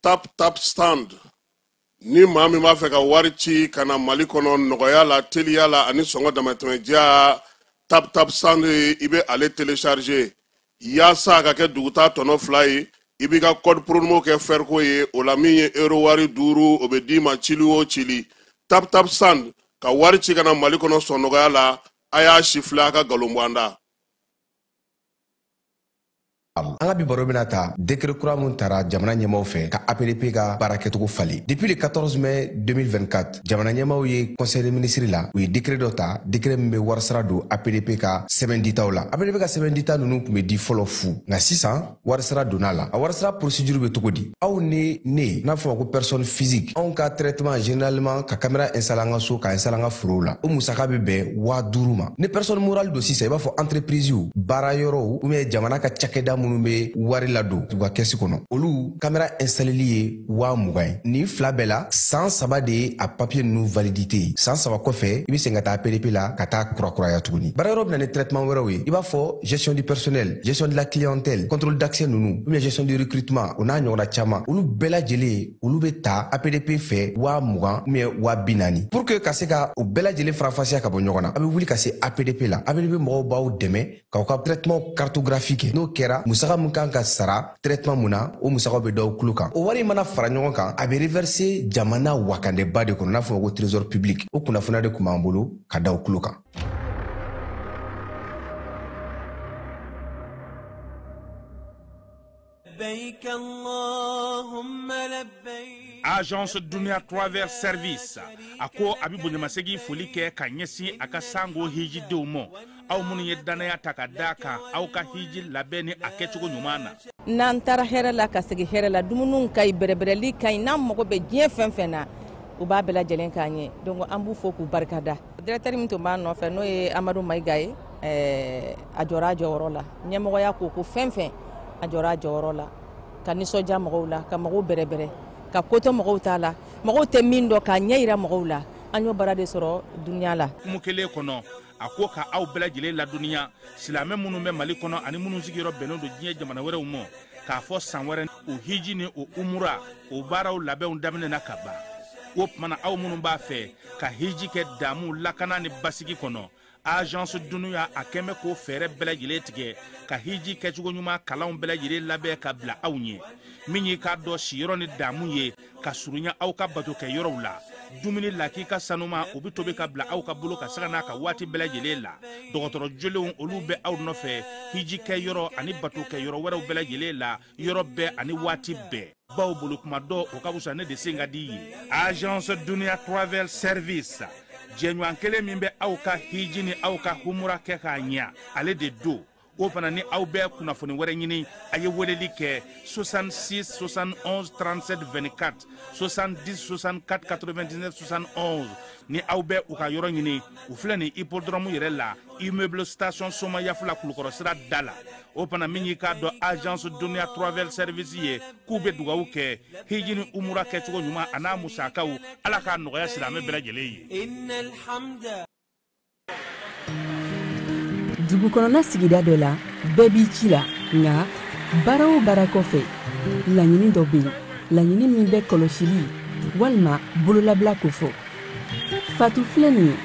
Tap Tap Send. Ni maa min b'a fɛ ka wari ci ka na Mali kɔnɔ nɔgɔya la, teliya la ani sɔngɔ damatɛmɛdiya, Tap Tap Send, i bɛ ale télécharger yaasa a ka kɛ dugutaa tɔnɔ 2 ye. I b'i ka code promo kɛ fɛriko ye, o la min ye euro wari 5, o bɛ d'i ma cili o cili. Tap Tap Send ka wari ci ka na Mali kɔnɔ sɔn nɔgɔya la, a y'a sifilɛ a ka nkalon bɔ an da. An ka bi baro bɛna ta décret kura mun tara jamana ɲɛmaaw fɛ ka APDP ka baara kɛcogo falen. Depuis le 14 mai 2024, jamana ɲɛmaaw ye conseil des ministres la, u ye décret dɔ ta, décret min bɛ warisara don APDP ka sɛbɛn ditaw la. APDP ka sɛbɛn dita ninnu tun bɛ di fɔlɔ fu, nka sisan warisara donna la. A warisara procédure bɛ cogo di? Aw ni ne, n'a fɔ ma ko personne physique, anw ka traitement généralement ka caméra installer an ka so, ka installer an ka forow la, o musaka bɛ bɛn 5000 ma. Ni personne morale don sisan, i b'a fɔ entreprise, baara yɔrɔw ou bien jamana ka cakɛda minnu bɛ wari ladon u ka kɛsi kɔnɔ, olu caméra installeli ye 20,000 ye. Nin fila bɛɛ la, san 3 de ye a papier ninnu validité ye. San 3 kɔfɛ, i bɛ segin ka taa APDP la ka taa kurakuraya tuguni. Baara yɔrɔ bɛ na ni traitement wɛrɛw ye, i b'a fɔ gestion du personnel, gestion de la clientèle, contrôle d'accès ninnu, ou bien gestion du recrutement, o n'a ɲɔgɔnna caman. Olu bɛɛ lajɛlen, olu bɛ ta APDP fɛ 20,000 ou bien 40,000. Pour que ka se ka o bɛɛ lajɛlen faranfasiya ka bɔ ɲɔgɔn na, a bɛ wuli ka se APDP la. APDP mɔgɔw b'aw dɛmɛ k'aw ka traitement cartographie kɛ. N'o kɛra, musaka mun kan ka sara traitement mun na, o musakaw bɛ d'aw tulo kan. O wari mana fara ɲɔgɔn kan, a bɛ reverser jamana wakandeba de kɔnɔ, n'a fɔ ko trésor public. O kunnafoniya de tun b'an bolo ka d'aw tulo kan. Agence Dunia Travel Service a ko a bɛ bonyamasegin foli kɛ ka ɲɛsin a ka sango hijidenw ma. Aw minnu ye danaya ta ka d'a kan aw ka hiji labɛn ni a kɛcogo ɲuman na. N'an taara hɛrɛ la ka segin hɛrɛ la, dumuniw ka ɲi, bɛrɛbɛrɛli ka ɲi, n'an mago bɛ diɲɛ fɛn fɛn na, u b'a bɛɛ lajɛlen k'an ye. Donc an b'u fo k'u barikada. Directeur min tun b'an nɔfɛ n'o ye Amadu Mayiga ye, a jɔra a jɔyɔrɔ la. Ɲɛmɔgɔya ko ko fɛn fɛn, a jɔra a jɔyɔrɔ la. Ka nisɔndiya mɔgɔw la, ka mɔgɔw bɛrɛbɛrɛ, ka ko to mɔgɔw ta la, mɔgɔw tɛ min dɔn k'a ɲɛ yira mɔgɔw la. An y'o baara de sɔrɔ dunuya la. Hukumu kelen kɔnɔ, a ko ka aw bɛɛ lajɛlen ladɔnniya silamɛ minnu bɛ Mali kɔnɔ ani minnu sigiyɔrɔ bɛnnen don diɲɛ jamana wɛrɛw ma, k'a fɔ san wɛrɛ o hiji ni o umura o baaraw labɛnw daminɛna ka ban. O tuma na aw minnu b'a fɛ ka hiji kɛ damu lakana ni basigi kɔnɔ, Agence Dunia a kɛn bɛ k'o fɛɛrɛ bɛɛ lajɛlen tigɛ ka hiji kɛcogo ɲuman kalanw bɛɛ lajɛlen labɛn ka bila aw ɲɛ. Min y'i k'a dɔn siyɔrɔ ni damu ye ka surunya aw ka bato kɛ yɔrɔw la, dumuni lakika sanuma o bɛ tobi ka bila aw ka bolo ka saga n'a ka waati bɛɛ lajɛlen la. Dɔgɔtɔrɔ jolenw olu bɛ aw nɔfɛ hiji kɛ yɔrɔ ani bato kɛ yɔrɔ wɛrɛw bɛɛ lajɛlen la, yɔrɔ bɛɛ ani waati bɛɛ. Baw bolo kuma dɔ o ka fisa ne de sen ka di ye. Agence Dunia Travel Service, jɛɲɔgɔn kelen min bɛ aw ka hiji ni aw ka humura kɛ k'a ɲɛ, ale de don. O fana ni aw bɛ kunnafoni wɛrɛ ɲini, a ye weleli kɛ 66 71 37 24, 70 64 99 71. Ni aw bɛ u ka yɔrɔ ɲini, u filɛ nin hippodrome yɛrɛ la, immeuble station Somayafula Kulukɔrɔ sira da la. O fana min y'i k'a dɔn Agence Dunia Travel Service ye, k'u bɛ dugawu kɛ hiji ni umura kɛcogo ɲuman a n'a musakaw, Ala k'a nɔgɔya silamɛ bɛɛ lajɛlen ye. Dugu kɔnɔna sigida dɔ la, bɛɛ b'i ci la, nka baara o baara kɔfɛ, laɲini dɔ bɛ yen, laɲini min bɛ kɔlɔsili walima bololabila kofɔ. Fatu filɛ nin ye,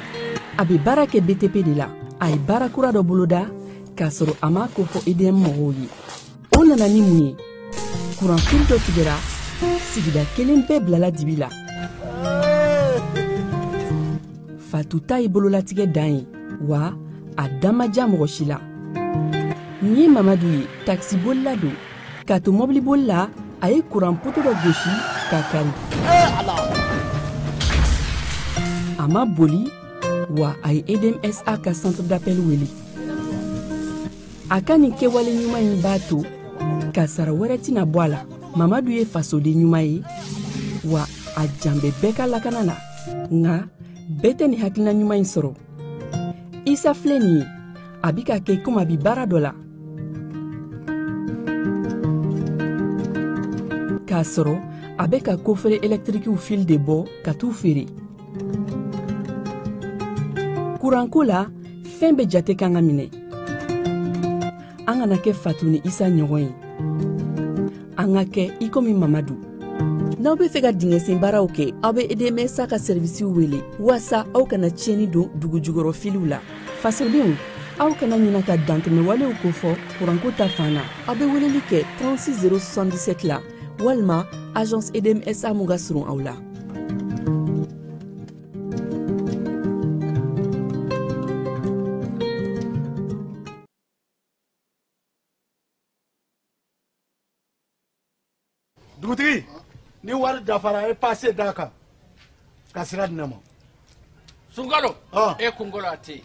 a bɛ baara kɛ BTP de la. A ye baara kura dɔ boloda k'a sɔrɔ a m'a kofɔ EDM mɔgɔw ye. O nana ni mun ye? Kuranfili dɔ tigɛra, sigida kelen bɛɛ bilala dibi la. Fatu ta ye bololatigɛ dan ye, wa a da ma diya mɔgɔ si la. Nin ye Mamadu ye, takisibolila don. K'a to mɔbiliboli la, a ye kuran poto dɔ gosi k'a kari. A ma boli, wa a ye EDMSA ka centre d'appel wele. A ka nin kɛwale ɲuman in b'a to kasara wɛrɛ tɛna bɔ a la. Mamadu ye fasoden ɲuman ye, wa a jan bɛ bɛɛ ka lakana na. Nka bɛɛ tɛ nin hakilina ɲuman in sɔrɔ. Isa filɛ nin ye, a bɛ ka kɛ komi a bɛ baara dɔ la. K'a sɔrɔ a bɛ ka kofere ɛlɛtirikiw fil de bɔ ka t'u feere. Kuranko la, fɛn bɛɛ jate kan ka minɛ. An kana kɛ Fatu ni Isa ɲɔgɔn ye. An ka kɛ i komi Mamadu. N'aw bɛ fɛ ka dingɛsen baaraw kɛ, aw bɛ EDMSA ka sɛrivisiw wele waasa aw kana tiɲɛni don dugujukɔrɔ filiw la. Fasodenw, aw kana ɲina ka dantɛmɛwalew kofɔ kuranko ta fan na. Aw bɛ weleli kɛ 36 077 la walima agence EDMSA mun ka surun aw la. Dugutigi, ni wari dafara, e passe d'a kan ka sira di ne ma. Sunkalo, e kunkolo a tɛ yen.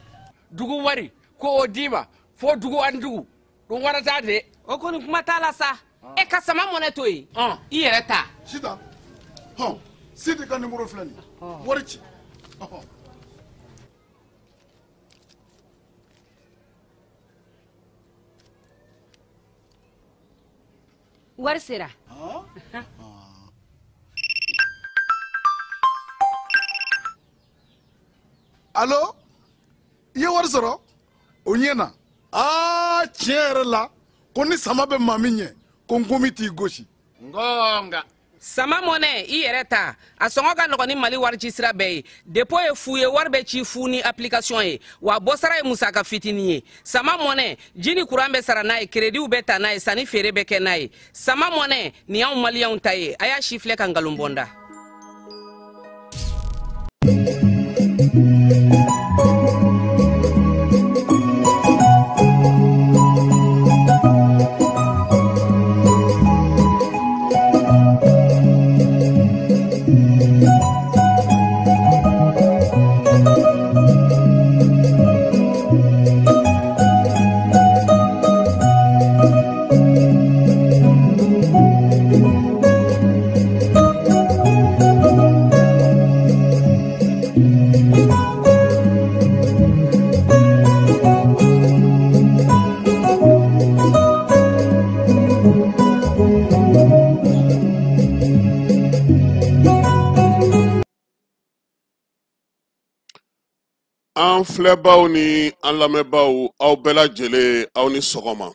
Dugu wari ko o d'i ma fo dugu ani dugu ɗum warata de. O kɔni kuma t'a la sa. E ka sama mɔnɛ to yen, i yɛrɛ ta. Sitan, hɔn, Sidi ka nimoro filɛ nin ye, wari ci. Wari sera. Allo, i ye wari sɔrɔ? O ɲɛna. Aa, tiɲɛ yɛrɛ la, ko ni sama bɛ maa min ɲɛ, ko nkomi t'i gosi. Ngonga. Sama mɔnɛ, i yɛrɛ ta. A sɔngɔ ka nɔgɔn ni Mali wari ci sira bɛɛ ye. Dépôt ye fu ye, wari bɛ ci fu ni application ye. Wa bɔsara ye musaka fitinin ye. Sama mɔnɛ, ji ni kuran bɛ sara n'a ye, créditw bɛ ta n'a ye, sanni feere bɛ kɛ n'a ye. Sama mɔnɛ, nin y'anw maliyɛnw ta ye. A y'a si filɛ ka nkalon bɔ n da. An filɛbaw ni an lamɛnbaw, aw bɛɛ lajɛlen, aw ni sɔgɔma.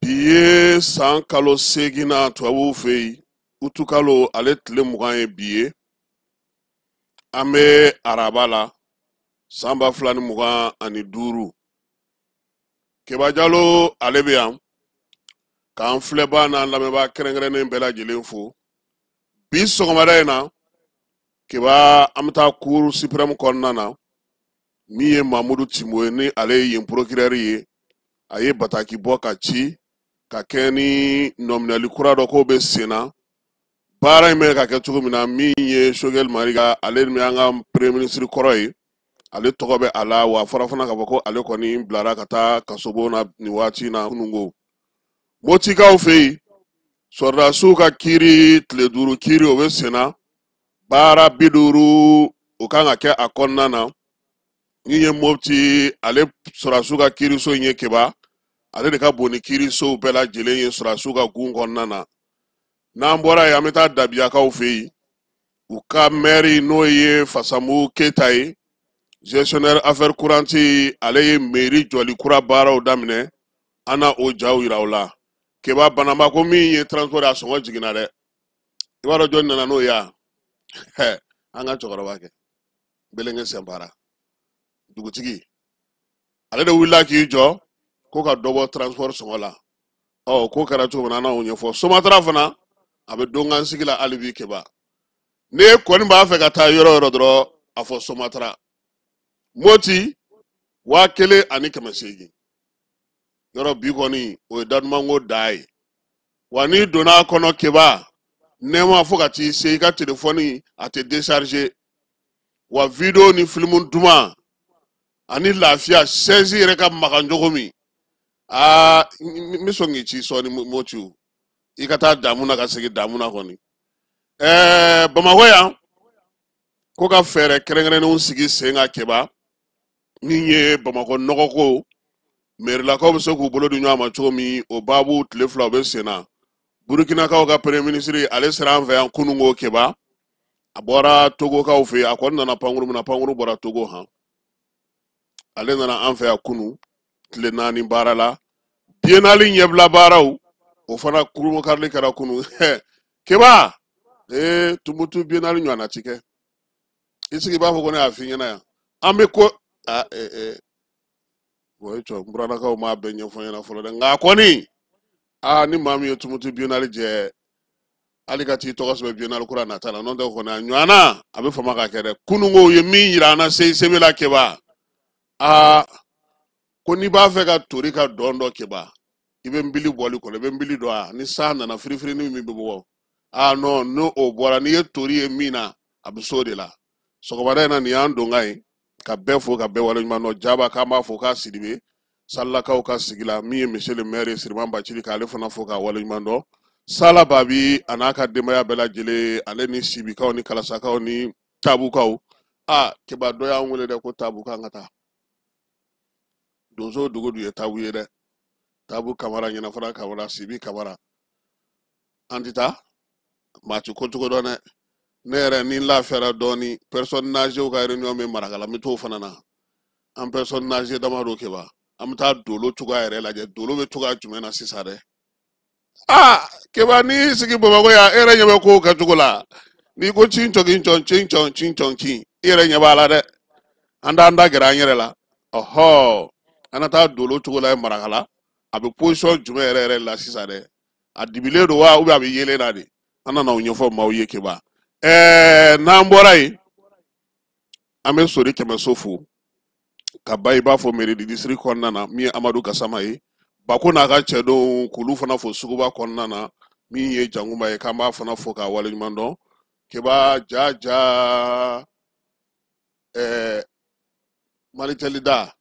Bi ye san kalo seeginna tubabuw fɛ yen, utukalo ale tile 20 ye bi ye. An bɛ araba la, san 2025. Keba Jalo ale bɛ yan k'an filɛbaa n'an lamɛnbaa kɛrɛnkɛrɛnnen bɛɛ lajɛlen fo. Bi sɔgɔmada in na, Keba, an bɛ taa cour suprême kɔnɔna na, min ye Mamudu Timbo ye, ni ale ye yen procureur ye. A ye bataki bɔ ka ci ka kɛ ni nɔminɛli kura dɔ k'o bɛ sen na. Baara in bɛ ka kɛ cogo min na, min ye Choguel Maïga, ale min y'an ka premier ministre kɔrɔ ye, ale tɔgɔ bɛ a la. Wa a fɔra fana k'a fɔ ko ale kɔni bilara ka taa kasobon na nin waati in na kununko. Motikaw fɛ yen, sɔrɔdasiw ka kiiri tile 5 kiiri o bɛ sen na. Baara 50 o kan ka kɛ a kɔnɔna na. Min ye Mopti ale sɔrɔdasiw ka kiiriso in ye, Keba, ale de ka bon ni kiirisow bɛɛ lajɛlen ye sɔrɔdasiw ka gun kɔnɔna na. N'an bɔra yen, an bɛ taa Dabiyakaw fɛ yen. U ka maire n'o ye Fasamu Keyita ye, gestionnaire affaire courante, ale ye mairie jɔli kura baaraw daminɛ. An na o jaw yira u la. Keba, Banamba ko min ye transport a sɔngɔ jiginna dɛ. I b'a dɔn jɔn nana n'o ye wa? An ka cɛkɔrɔba kɛ Belenge Sɛnpara, dugutigi, ale de wulila k'i jɔ ko ka dɔ bɔ transport sɔngɔ la. Ɔ, ko kɛra cogo min na, an n'o ɲɛfɔ. Somatra fana, a bɛ donkan sigi la hali bi. Keba, n'e kɔni b'a fɛ ka taa yɔrɔ o yɔrɔ dɔrɔn, a fɔ Somatra. Moti 1800 yɔrɔ bi kɔni, o ye dadumanko da ye. Wa n'i donna a kɔnɔ, Keba, nɛɛma fo ka t'i se i ka telefɔni a tɛ décharger. Wa video ni filimu duman ani lafiya, chaise yɛrɛ ka magan cogo min, aa, n bɛ sɔn k'i ci sɔɔni. Moti, i ka taa damu na ka segin damu na kɔni. Bamakɔ yan, ko ka fɛɛrɛ kɛrɛnkɛrɛnnenw sigi sen kan, Keba, min ye Bamakɔ nɔgɔko, mɛrilakaw bɛ se k'u bolo di ɲɔgɔn ma cogo min, o baabu tile 2 o bɛ sen na. Burukinakaw ka premier ministre, ale sera an fɛ yan kununko. Keba, a bɔra Togokaw fɛ yen, a kɔni nana pankuru min na, pankuru bɔra Togo han. Ale nana an fɛ yan kunu tile 4 baara la. Biennale ɲɛbila baaraw, o fana kurunkarili kɛra kunu. Keba ee Tumutu biennale ɲɔgɔnna ti kɛ. I sigi i b'a fɔ ko ne y'a f'i ɲɛna yan. An bɛ ko a bon cɔ n burannakaw m'a bɛɛ ɲɛfɔ n ɲɛna fɔlɔ dɛ, nka kɔni aa ni maa min ye Tumutu biennale jɛ, hali ka t'i tɔgɔ sɛbɛn biennale kura nata la, n'o tɛ kɔni a ɲɔgɔnna a bɛ fama ka kɛ dɛ. Kununko ye min yira an na CICB la Keba, aa ko n'i b'a fɛ ka tori ka dɔn dɔ Keba, i bɛ nbili bɔli kɔnɔ, i bɛ nbili dɔn a ni san nana firifirinin min bɛ bɔ, aa non n'o o bɔra, n'i ye tori ye min na a bɛ s'o de la. Sɔgɔmada in na nin y'an donkan ye ka bɛɛ fo ka bɛɛ waleɲuman dɔn. Jaba k'an b'a fo k'a Sidibe Salakaw ka sigi la, min ye monsieur le maire ye Siriman Bacili, k'ale fana fo k'a waleɲuman dɔn. Sala Babi a n'a ka denbaya bɛɛ lajɛlen, ale ni Sibikaw ni Kalasakaw ni Tabukaw. A Keba dɔ y'an wele dɛ ko Tabu k'an ka taa donso dugu dun ye Tabu ye dɛ. Tabu Kamara ɲɛnafara Kamara Sibi Kamara, an tɛ taa maa ti ko cogo dɔn dɛ. Ne yɛrɛ ni n lafiyara dɔɔni, personne âgée ka réunion bɛ Marakala, n bɛ t'o fana na. An personne âgée dama don Keba, an bɛ taa dolo cogoya yɛrɛ lajɛ, dolo bɛ cogoya jumɛn na sisan dɛ. Aa Keba n'i y'i sigi Bamakɔ yan, e yɛrɛ ɲɛ bɛ kow kɛcogo la, n'i ko cin cɔkin cɔn cin cɔn cin cɔn cin, i yɛrɛ ɲɛ b'a la dɛ. An t'an da gɛrɛ an yɛrɛ la. Ɔhɔ, an na taa dolo cogo la Marakala, a bɛ position jumɛn yɛrɛ yɛrɛ la sisan dɛ, a dibilen don wa ou bien a bɛ yeelen na de, an nana o ɲɛfɔ maaw ye Keba. N'an bɔra yen, an bɛ Sori Kɛmɛso fo ka ba i b'a fɔ mairie du district kɔnɔna na, min ye Amadu Gasama ye, Bako n'a ka cɛdenw k'olu fana fo suguba kɔnɔna na, min ye Jankunba ye, k'an b'a fana fo k'a waleɲuman dɔn. Keba ja ja Malitɛli da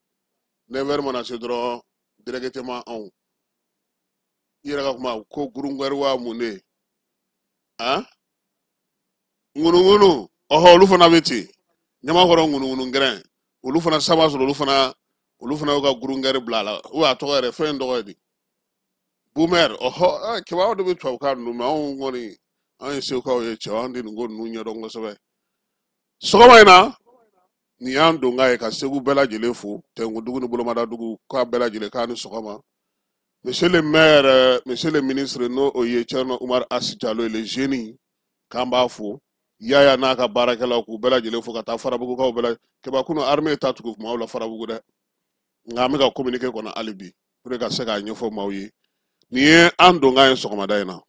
9h mana se dɔrɔn directement anw i yɛrɛ ka kuma ko gurungɛri wa mun de han ŋunuŋunu, ɔhɔ olu fana bɛ ten ɲamakɔrɔ ŋunuŋunu gɛrɛn, olu fana saba sɔrɔ, olu fana y'u ka gurungɛri bila a la, ou a tɔgɔ yɛrɛ fɛn in tɔgɔ ye di boomer. Ɔhɔ Keba aw de bɛ tubabukan ninnu mɛn, anw kɔni anw ye segukaw ye cɛw, anw tɛ nin ko ninnu ɲɛdɔn kosɛbɛ. Sɔgɔma in na nin y'an donkan ye ka Segu bɛɛ lajɛlen fo, Tɛnkudugu ni Bolomadadugu k'a bɛɛ lajɛlen k'a ni sɔgɔma. Monsieur le maire, monsieur le ministre, n'o o ye Thierno Oumar Asi Diallo ye, le génie, k'an b'a fo. Yaya n'a ka baarakɛlaw k'u bɛɛ lajɛlen fo ka taa Farabugukaw bɛɛ lajɛlen. Keba kunu armée ta tugu maaw la Farabugu dɛ, nka an bɛ ka communiqué kɔnɔ hali bi pour que ka se k'a ɲɛfɔ maaw ye. Nin ye an donkan ye sɔgɔmada in na.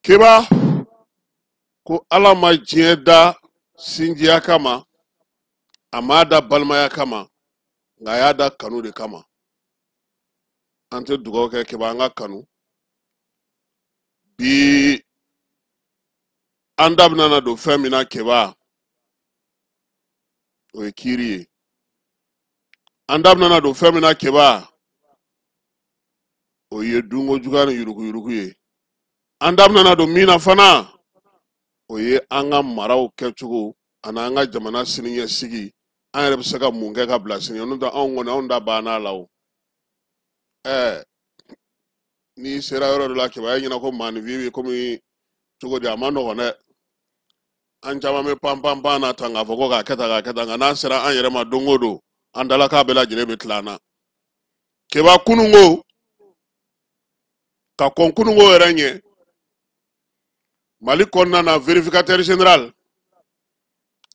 Keba ko Ala ma diɲɛ da sinjiya kama, a m'a da balimaya kama, nka a y'a da kanu de kama. An tɛ dugawu kɛ Keba an ka kanu. Bi an da bɛna na don fɛn min na Keba, o ye kiiri ye. An da bɛna na don fɛn min na Keba, o ye dunko juguya ni yuruguyurugu ye. An da bɛna na don min na fana, o ye an ka maraw kɛcogo ani an ka jamana siniɲɛsigi, an yɛrɛ bɛ se ka mun kɛ ka bila sini, n'o tɛ anw kɔni anw da banna a la o. N'i sera yɔrɔ dɔ la Keba, e ɲɛna ko maaninfin bɛ komi cogo di, a ma nɔgɔn dɛ. An caman bɛ pan pan pan na tan k'a fɔ ko k'a kɛ tan k'a kɛ tan, nka n'an sera an yɛrɛ ma don o don, an dalakan bɛɛ lajɛlen bɛ tila an na. Keba kununko ka kɔn kununko yɛrɛ ɲɛ, Mali kɔnɔna na vérificateur général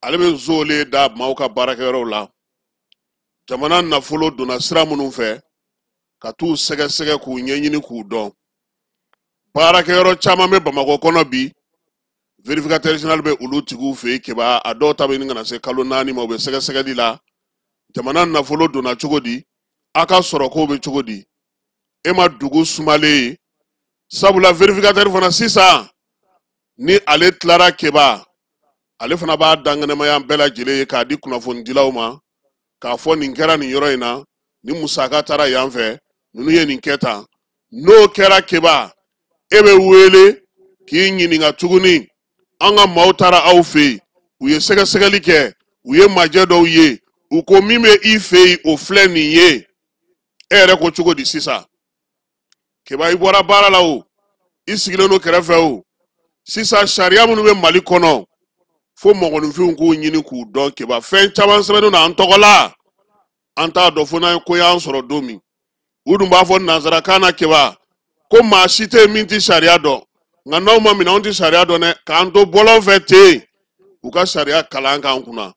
ale bɛ zoole da maaw ka baarakɛyɔrɔw la, jamana nafolo donna sira minnu fɛ ka t'u sɛgɛsɛgɛ k'u ɲɛɲini k'u dɔn. Baarakɛyɔrɔ caman bɛ Bamakɔ kɔnɔ bi, vérificateur général bɛ olu tigiw fɛ yen Keba, a dɔw ta bɛ ɲini ka na se kalo 4 ma, u bɛ sɛgɛsɛgɛli la. Jamana nafolo donna cogo di, a ka sɔrɔko bɛ cogo di, e ma dugu sumalen ye. Sabula vérificateur fana sisan ni ale tilara Keba, ale fana b'a dankɛnɛmaya bɛɛ lajɛlen ye k'a di kunnafonidilaw ma, k'a fɔ nin kɛra nin yɔrɔ in na, ni musaka taara yan fɛ, ninnu ye nin kɛ tan. N'o kɛra Keba, e bɛ wele k'i ɲininka tuguni, an ka maaw taara aw fɛ yen, u ye sɛgɛsɛgɛli kɛ, u ye majɛ dɔw ye, u ko min bɛ i fɛ yen o filɛ nin ye. E yɛrɛ ko cogo di sisan? Keba, i bɔra baara la o, i sigilen don kɛrɛfɛ o, sisan sariya minnu bɛ Mali kɔnɔ, fo mɔgɔninfinw k'u ɲini k'u dɔn. Keba, fɛn caman sɛbɛnnen don an tɔgɔ la, an t'a dɔn fo n'an ye ko y'an sɔrɔ don min. U dun b'a fɔ nanzarakan na, Keba, ko maa si tɛ yen min tɛ sariya dɔn. Nka n'aw ma minɛ, anw tɛ sariya dɔn dɛ. K'an to bɔlɔn fɛ ten, u ka sariya kalan k'an kunna.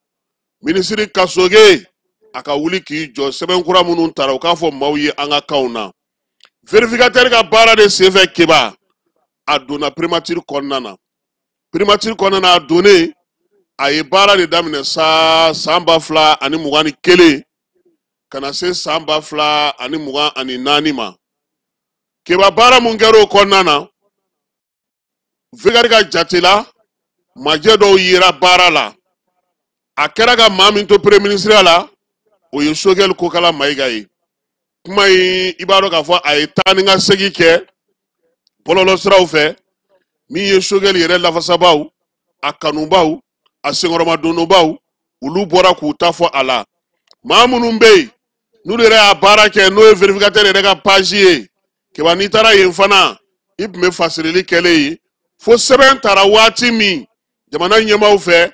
Minisiri Kasoge, a ka wuli k'i jɔ. Sɛbɛn kura minnu tara, u k'a fɔ maaw ye an ka kanw na. Vérificateur ka baara de senfɛ, Keba, a donna primature kɔnɔna na. Primature kɔnɔna na, a donnen, a ye baara de daminɛ sa san 2021 ka na se san 2024 ma. Keba, baara mun kɛra o kɔnɔna na, Vegari ka jate la, majɛ dɔw yera baara la. A kɛra ka maa min to premier ministre la, o ye Sogɛli Kokala Mayiga ye. Kuma in, i b'a dɔn k'a fɔ a ye taa ni ka segin kɛ bɔlɔlɔsiraw fɛ. Min ye Sogɛli yɛrɛ lafasabaw, a kanubaw, a senkɔrɔmadondobaw, olu bɔra k'u ta fɔ a la. Maa minnu bɛ yen n'olu yɛrɛ y'a baara kɛ, n'o ye vérificateur yɛrɛ ka page ye, Keba, n'i taara yen fana, i tun bɛ fasirili kɛlen ye. Fo sɛbɛn tara waati min jamana ɲɛmaaw fɛ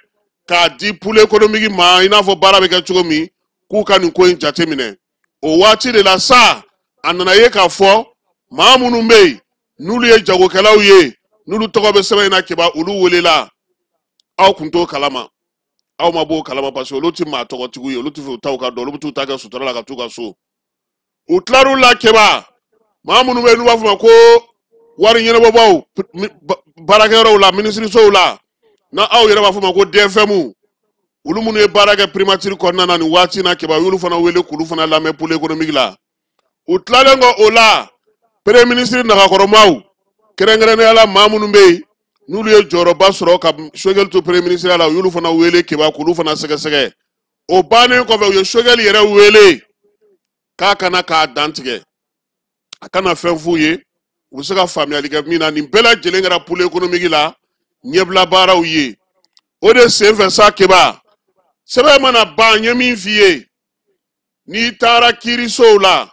k'a di pôle économique ma, i n'a fɔ baara bɛ kɛ cogo min, k'u ka nin ko in jateminɛ, o waati de la sa a nana ye k'a fɔ maa minnu bɛ yen n'olu ye jagokɛlaw ye, n'olu tɔgɔ bɛ sɛbɛn in na, Keba, olu welela. Aw kun t'o kalama, aw ma b'o kalama, parce que olu ti maa tɔgɔtigiw ye, olu ti fɛ u taw ka dɔn, olu bɛ t'u ta kɛ sutura la ka t'u ka so. U tilar'u la, Keba, maa minnu bɛ yen n'u b'a fɔ ma ko wari ɲɛnabɔbaw baarakɛyɔrɔw la, minisirisow la, na aw yɛrɛ b'a fɔ ma ko DFM, olu minnu ye baara kɛ primature kɔnɔna na nin waati na, Keba, u y'olu fana wele k'olu fana lamɛn pôle économique la. U tilalen kɔ o la, premier ministre nagakɔrɔmaw, kɛrɛnkɛrɛnnenya la maa minnu bɛ yen n'olu ye jɔyɔrɔba sɔrɔ ka Sogɛli to premier ministre la, u y'olu fana wele, Keba, k'olu fana sɛgɛsɛgɛ. O bannen kɔfɛ, u ye Sogɛli yɛrɛ wele k'a kana k'a dantigɛ, a kana fɛn f'u ye u bɛ se ka faamuyali kɛ min na. Nin bɛɛ lajɛlen kɛra pôle économique la ɲɛbila baaraw ye. O de senfɛ sa, Keba, sɛbɛn mana ban, n ye min f'i ye, n'i taara kiirisow la,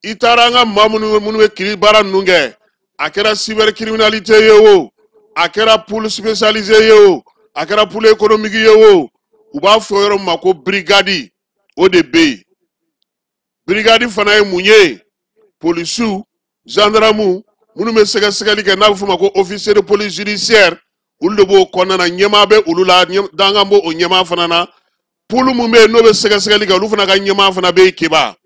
i taara an ka maa minnu bɛ kiiri baara ninnu kɛ, a kɛra cybercriminalité ye o, a kɛra pôle spécialisé ye o, a kɛra pôle économique ye o, u b'a fɔ yɔrɔ min ma ko brigade, o de bɛ yen. Brigade fana ye mun ye? Polisiw, gendarmew minnu bɛ sɛgɛsɛgɛli kɛ, n'a bɛ f'o ma ko officier de police judiciaire, olu de b'o kɔnɔna na. Ɲɛmaa bɛ olu la, dankan b'o o ɲɛmaa fana na. Pôle mun bɛ yen n'o bɛ sɛgɛsɛgɛli kɛ, olu fana ka ɲɛmaa fana bɛ yen. Keba,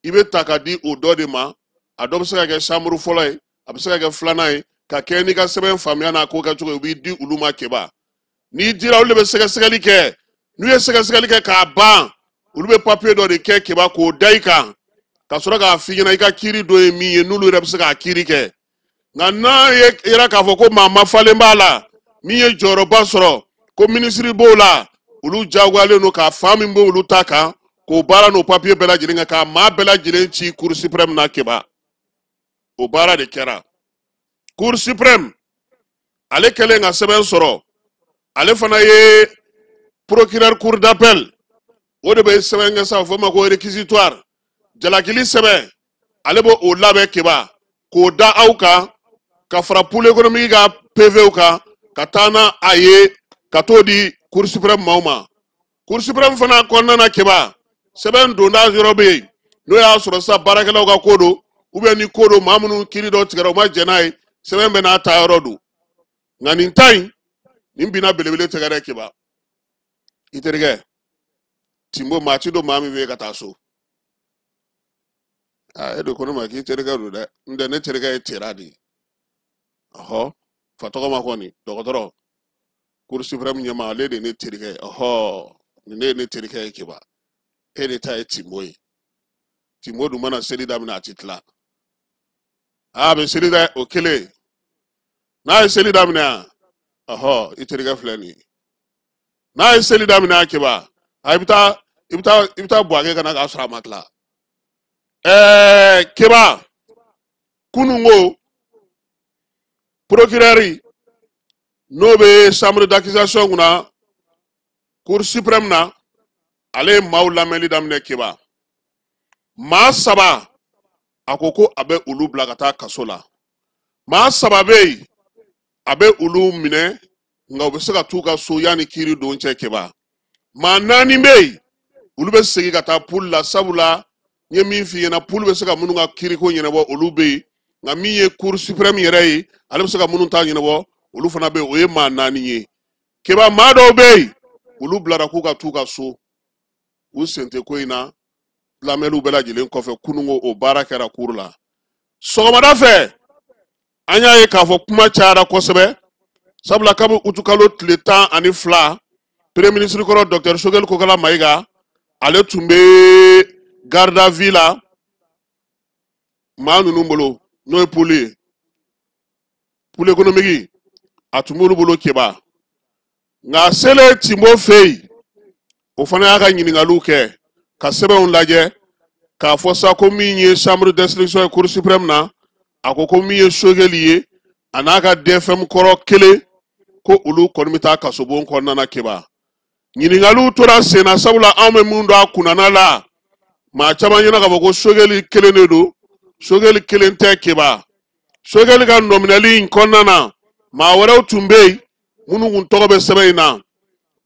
i bɛ ta ka di o dɔ de ma. A dɔ bɛ se ka kɛ chambre fɔlɔ ye, a bɛ se ka kɛ filanan ye, ka kɛ n'i ka sɛbɛn faamuya n'a ko kɛcogo ye, u b'i di olu ma. Keba, n'i dira, olu de bɛ sɛgɛsɛgɛli kɛ. N'u ye sɛgɛsɛgɛli kɛ k'a ban, olu bɛ papiye dɔ de kɛ, Keba, k'o da i kan, ka sɔrɔ k'a f'i ɲɛna i ka kiiri dɔ ye min ye, n'olu yɛrɛ bɛ se k'a kiiri kɛ. Nka n'a ye yera k'a fɔ ko maa mafalen b'a la min ye jɔyɔrɔba sɔrɔ, ko minisiri b'o la, olu diyagoyalen don k'a fan min b'olu ta kan, k'o baara n'o papiye bɛɛ lajɛlen kɛ, k'a maa bɛɛ lajɛlen ci cour suprême na. Keba, o baara de kɛra. Cour suprême ale kɛlen ka sɛbɛn sɔrɔ, ale fana ye procureur cour d'appel, o de bɛ sɛbɛn kɛ sa, o fɔ ma ko réquisitoire, jalakili sɛbɛn, ale b'o o labɛn, Keba, k'o da aw kan, ka fara pôle économique ka PV kan, ka taa n'a a ye ka t'o di cour suprême maaw ma. Cour suprême fana kɔnɔna na, Keba, sɛbɛn donda yɔrɔ bɛ yen, n'o y'a sɔrɔ sisan baarakɛlaw ka ko don, ou bien ni ko don, maa minnu kiiri dɔ tigɛra, u ma jɛn n'a ye, sɛbɛn bɛ n'a ta yɔrɔ don. Nka nin ta in, nin binna belebele tɛgɛ dɛ. Keba, i terikɛ Tinbo, maa ti don maa min fɛ yen ka taa so. Aa, e de ko ne ma k'i terikɛ don dɛ. N tɛ, ne terikɛ ye Tera de ye. Ɔhɔ, fa tɔgɔ ma kɔni, dɔgɔtɔrɔ cour suprême ɲɛmaa, ale de ye ne terikɛ ye. Ɔhɔ, nin ne ye ne terikɛ ye. Keba, e de ta ye Tinbo ye. Tinbo dun mana seli daminɛ, a ti tila. A bɛ seli dɛ, o kelen n'a ye seli daminɛ yan. Ɔhɔ, i terikɛ filɛ nin ye. N'a ye seli daminɛ yan, Keba, a i bɛ taa Buwake ka na k'a sɔrɔ a ma tila. Keba, kunun ko procureur n'o bɛ chambre d'accusation kunna cour suprême na, ale ye maaw lamɛnli daminɛ. Keba, Maa 3 a ko ko a bɛ olu bila ka taa kaso la. Maa 3 bɛ yen, a bɛ olu minɛ, nka u bɛ se ka t'u ka so yanni kiiri don cɛ Keba. Maa 4 bɛ yen, olu bɛ segin ka taa pool la, sabula n ye min f'i ɲɛna, pool bɛ se ka minnu ka kiiriko ɲɛnabɔ olu bɛ yen, nka min ye cour suprême yɛrɛ ye, ale bɛ se ka minnu ta ɲɛnabɔ olu fana bɛ yen, o ye maa 4 ye. Keba, maa dɔw bɛ yen, olu bilara k'u ka t'u ka so, u sen tɛ ko in na. Lamɛnniw bɛɛ lajɛlen kɔfɛ, kununko o baara kɛra cour la. Sɔgɔmada fɛ, an y'a ye k'a fɔ kuma cayara kosɛbɛ, sabula kabi utukalo tile 12, premier ministre kɔrɔ docteur Choguel Kokala Mayiga, ale tun bɛ garde à vue la maa ninnu bolo, n'o ye pool ye, pool économique, a tun b'olu bolo Keba. Nka a selen Tinbo fɛ yen, o fana y'a ka ɲininkaliw kɛ ka sɛbɛnw lajɛ k'a fɔ sa ko min ye chambre d'instruction ye cour suprême na, a ko ko min ye Choguel ye a n'a ka DFM kɔrɔ kelen, ko olu kɔni bɛ taa kasobon kɔnɔna na Keba. Ɲininkaliw tora sen na, sabula anw bɛ mun dɔn a kunnana la, maa caman ɲɛna k'a fɔ ko Choguel kelen de don. Choguel kelen tɛ Keba. Choguel ka nɔminɛli in kɔnɔna na, maa wɛrɛw tun bɛ yen minnu kun tɔgɔ bɛ sɛbɛn in na.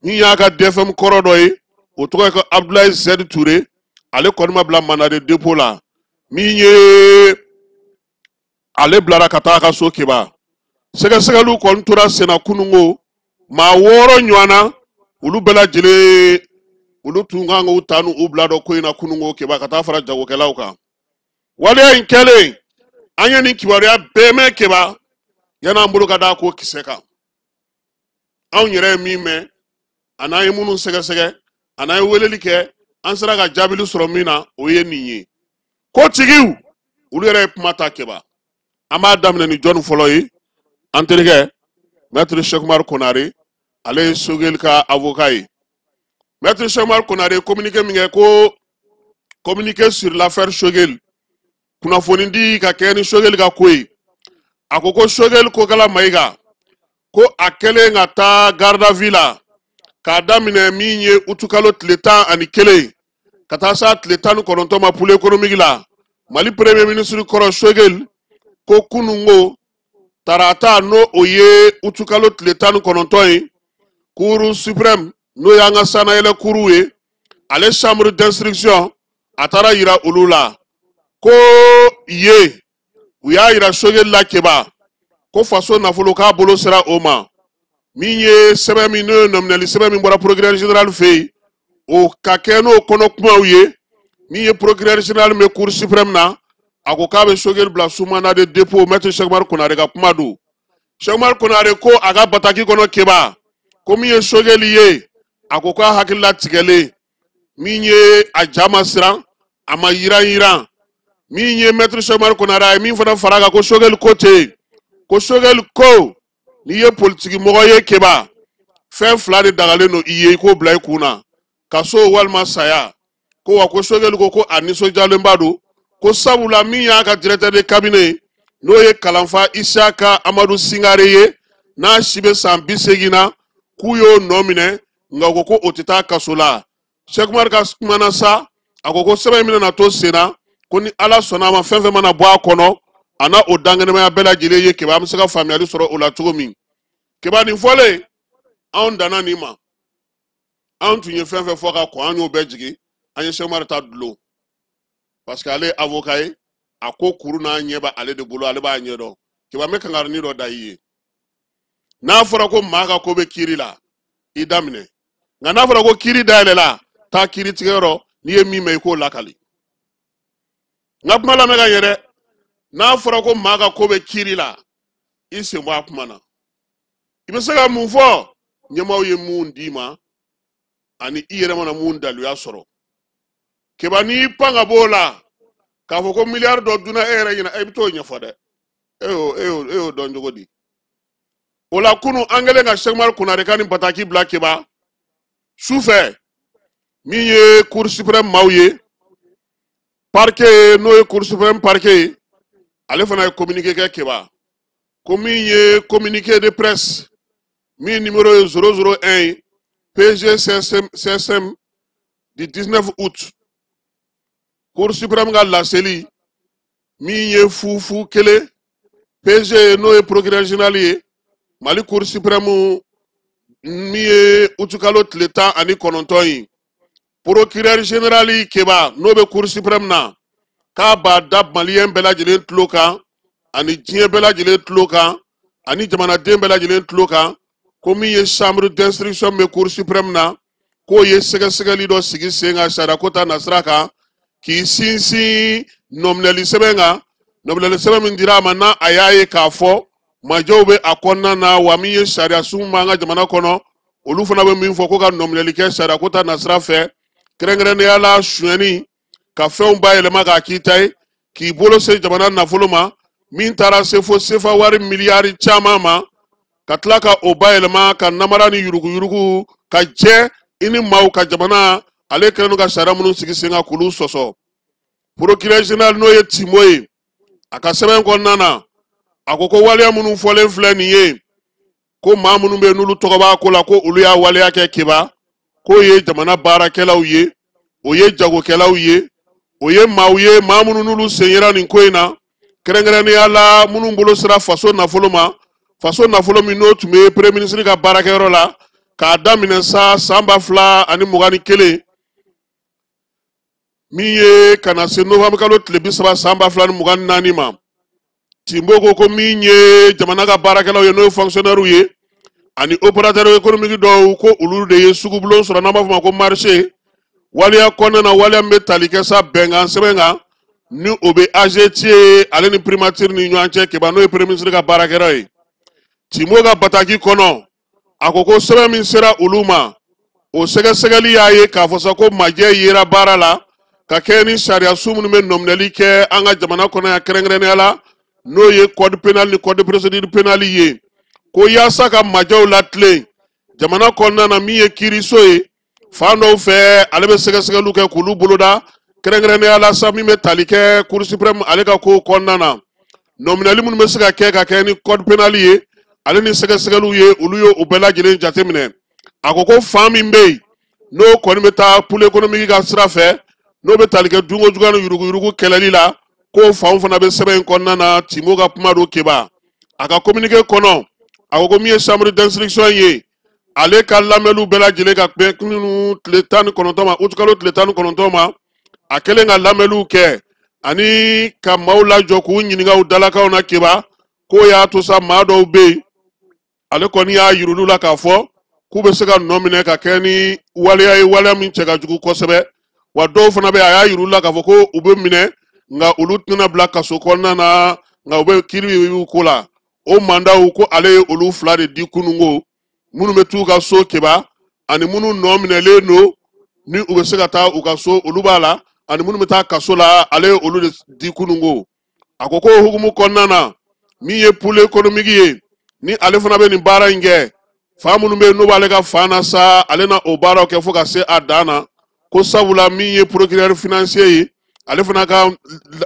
Min y'a ka DFM kɔrɔ dɔ ye, o tɔgɔ ye ko Abdoulaye Z Touré, ale kɔni ma bila mandat de dépôt la. Min ye ale bilara ka taa a ka so Keba. Sɛgɛsɛgɛliw kɔni tora senna kununko, maa 6 ɲɔgɔn na, olu bɛɛ lajɛlen olu tun kan k'u ta n'u bila dɔ ko in na kununko Keba, ka taa fara jagokɛlaw kan. Waleya in kɛlen, an ye nin kibaruya bɛɛ mɛn Keba, yan'an bolo ka da ko kisɛ kan. Anw yɛrɛ ye min mɛn, a n'an ye minnu sɛgɛsɛgɛ, a n'an ye weleli kɛ, an sera ka jaabili sɔrɔ min na, o ye nin ye. Ko tigiw, olu yɛrɛ ye kuma ta Keba. An b'a daminɛ ni jɔnni fɔlɔ ye? An terikɛ maître Cheikh Oumar Konare, ale ye Choguel ka avocat ye. Maître Cheikh Oumar Konare ye communiqué min kɛ, ko communiqué sur l'affaire Choguel, kunnafoni di ka kɛ ni Choguel ka ko ye. A ko ko Choguel Kokala Mayiga, ko a kɛlen ka taa garde à vue la k'a daminɛ min ye utukalo tile 11 ka taa s'a tile 19 ma pool économique la, Mali premier ministre kɔrɔ Choguel ko kununko tarata, n'o o ye utukalo tile 19 ye, cour suprême, n'o y'an ka sannayɛlɛ kuruw ye, ale chambre d'instruction, a taara yira olu la ko ye u y'a yira Choguel la Keba, ko faso nafolo k'a bolo sera o ma. Min ye sɛbɛn min, n'o ye nɔminɛli sɛbɛn min bɔra procureur général fɛ yen, o ka kɛ n'o kɔnɔ kumaw ye. Min ye procureur général bɛ cour suprême na, a ko k'a bɛ Choguel bila sous mandat de dépôt. Maître Cheikh Oumar Konare ka kuma don. Cheikh Oumar Konare ko a ka bataki kɔnɔ Keba, ko min ye Choguel ye, a ko k'a hakili latigɛlen, min ye a ja ma siran, a ma yiran yiran. Min ye maître Cheikh Oumar Konare, a ye min fana fara a kan, ko Choguel ko ten, ko Choguel ko n'i ye politiki mɔgɔ ye Keba, fɛn 2 de dagalen don i ye, i k'o bila i kun na, kaso walima saya. Ko wa ko Choguel ko ko a nisɔndiyalenba don, ko sabula min y'a ka directeur de cabinet, n'o ye kalanfa Isaka Amadu Singare ye, n'a si bɛ san 80 na, k'u y'o nɔ minɛ, nka u ko ko o tɛ taa kaso la. Cheikh Oumar ka kumana sa, a ko ko sɛbɛn in bɛna na to sen na, ko ni Ala sɔnna a ma, fɛn fɛn mana bɔ a kɔnɔ, a n'a o dankɛnɛmaya bɛɛ lajɛlen ye Keba, an bɛ se ka faamuyali sɔrɔ o la cogo min. Keba, nin fɔlen, anw danna nin ma. Anw tun ye fɛn fɛn fɔ ka kɔn, an y'o bɛɛ jigin, an ye Cheikh Oumar ta dulon, parce que ale ye avocat ye, a ko kuru n'a ɲɛ bɛ ale de bolo, ale b'a ɲɛ dɔn. Keba, n bɛ kangarini dɔ da i ye. N'a fɔra ko maa ka ko bɛ kiiri la, i daminɛ, nka n'a fɔra ko kiiri dayɛlɛla, taa kiiri tigɛyɔrɔ, n'i ye min mɛn, i k'o lakali. N ka kuma lamɛn ka ɲɛ dɛ. N'a fɔra ko maa ka ko bɛ kiiri la, i sen bɔ a kuma na. I bɛ se ka mun fɔ? Ɲɛmaaw ye mun d'i ma, ani i yɛrɛ mana mun daluya sɔrɔ. Keba, n'i y'i pan ka bɔ o la k'a fɔ ko miliyari dɔ dunna e yɛrɛ ɲɛna, e bɛ t'o ɲɛfɔ dɛ. E y'o dɔn cogo di? O la kunun, an kɛlen ka Cheikh Oumar Konare ka nin bataki bila Keba, su fɛ, min ye cour suprême maaw ye, parquet, n'o ye cour suprême parquet ye, ale fana ye communiqué kɛ Keba, ko min ye communiqué de presse min numéro ye 001 ye, PG CSM du 19 août, Cour suprême ka laseli min ye 0-0-1 PG n'o ye procureur général ye Mali Cour suprême min ye utukalo tile 19 ye, procureur général Keba n'o bɛ Cour suprême na, k'a b'a da maliyɛn bɛɛ lajɛlen tulo kan ani diɲɛ bɛɛ lajɛlen tulo kan ani jamanaden bɛɛ lajɛlen tulo kan, ko min ye chambre d'instruction bɛ Cour suprême na, k'o ye sɛgɛsɛgɛli dɔ sigi sen kan sariya ko ta nasira kan, k'i sinsin nɔminɛli sɛbɛn kan, nɔminɛli sɛbɛn min dira a ma n'a a y'a ye k'a fɔ majɛw bɛ a kɔnɔna na, wa min ye sariya sun b'an ka jamana kɔnɔ, olu fana bɛ min fɔ ko ka nɔminɛli kɛ sariya ko ta nasira fɛ, kɛrɛnkɛrɛnnenya la sonyɛni ka fɛnw bayɛlɛma k'a k'i ta ye, k'i bolo se jamana nafolo ma min taara se fo sefa wari miliyari caman ma, ka tila ka o bayɛlɛma ka namara ni yuruguyurugu ka jɛ i ni maaw ka jamana ale kɛlen don ka sariya minnu sigi sen kan k'olu sɔsɔ. Procureur général n'o ye Timbo ye, a ka sɛbɛn kɔnɔna na, a ko ko waleya minnu fɔlen filɛ nin ye, ko maa minnu bɛ yen n'olu tɔgɔ b'a ko la, ko olu y'a waleya kɛ Keba, k'o ye jamana baarakɛlaw ye, o ye jagokɛlaw ye, o ye maaw ye maa minnu n'olu sen yera nin ko in na, kɛrɛnkɛrɛnnenya la minnu bolo sera faso nafolo ma, faso nafolo min n'o tun bɛ premier ministre ka baarakɛyɔrɔ la k'a daminɛ sa san 2021 min ye ka na se novembre kalo tile 30 san 2024 ma. Timbo ko ko min ye jamana ka baarakɛlaw ye n'o ye fonctionnaire ye ani opérateur économique dɔw, ko olu de ye sugubulon sɔrɔ n'an b'a fɔ ma ko marché, waleya kɔnɔna na, waleya min bɛ tali kɛ sa bɛnkan sɛbɛn kan ni o bɛ AGT ale ni primature ni ɲɔgɔn cɛ Keba, n'o ye premier ministre ka baarakɛyɔrɔ ye. Timbo ka bataki kɔnɔ, a ko ko sɛbɛn min sera olu ma, o sɛgɛsɛgɛli y'a ye k'a fɔ sa ko majɛ yera baara la ka kɛ ni sariya sun minnu bɛ nɔminɛli kɛ an ka jamana kɔnɔ yan, kɛrɛnkɛrɛnnenya la n'o ye code pénal ni code de procédure pénale ye, ko yaasa ka majɛw latilen jamana kɔnɔna na, min ye kiiriso ye fan dɔw fɛ, ale bɛ sɛgɛsɛgɛliw kɛ k'olu boloda, kɛrɛnkɛrɛnnenya la sa min bɛ tali kɛ Cour suprême ale ka kow kɔnɔna na, nɔminɛli minnu bɛ se ka kɛ ka kɛ ni code pénal ye ale ni sɛgɛsɛgɛliw ye, olu ye o bɛɛ lajɛlen jateminɛ. A ko ko fan min bɛ yen n'o kɔni bɛ taa pôle économique ka sira fɛ, n'o bɛ tali kɛ dunko juguya ni yuruguyurugu kɛlɛli la, k'o fanw fana bɛ sɛbɛn in kɔnɔna na. Timbo ka kuma don Keba. A ka communiqué kɔnɔ, a ko ko min ye chambre d'instruction ye, ale ka lamɛnniw bɛɛ lajɛlen ka bɛn minnu tile 19 ma, utukalo tile 19 ma, a kɛlen ka lamɛnniw kɛ ani ka maaw lajɔ k'u ɲininka u dalakanw na Keba, k'o y'a to sa maa dɔw bɛ yen, ale kɔni y'a yir'olu la k'a fɔ k'u bɛ se ka nɔ minɛ ka kɛ ni waleya ye, waleya min cɛ ka jugu kosɛbɛ, wa dɔw fana bɛ yen, a y'a yir'u la k'a fɔ ko u bɛ minɛ nka olu tɛna bila kaso kɔnɔna na, nka u bɛ kiiri y'u ko la. O mandaw ko ale ye olu fila de di kununko, minnu bɛ t'u ka so Keba ani minnu nɔ minɛlen don ni u bɛ se ka taa u ka so, olu b'a la, ani minnu bɛ taa kaso la, ale ye olu de di kununko. A ko k'o hukumu kɔnɔna na, min ye pôle économique ye ni ale fana bɛ nin baara in kɛ, fa minnu bɛ yen n'u b'ale ka fan na sa, ale na o baaraw kɛ fo ka se a dan na, ko sabula min ye procureur financier ye, ale fana ka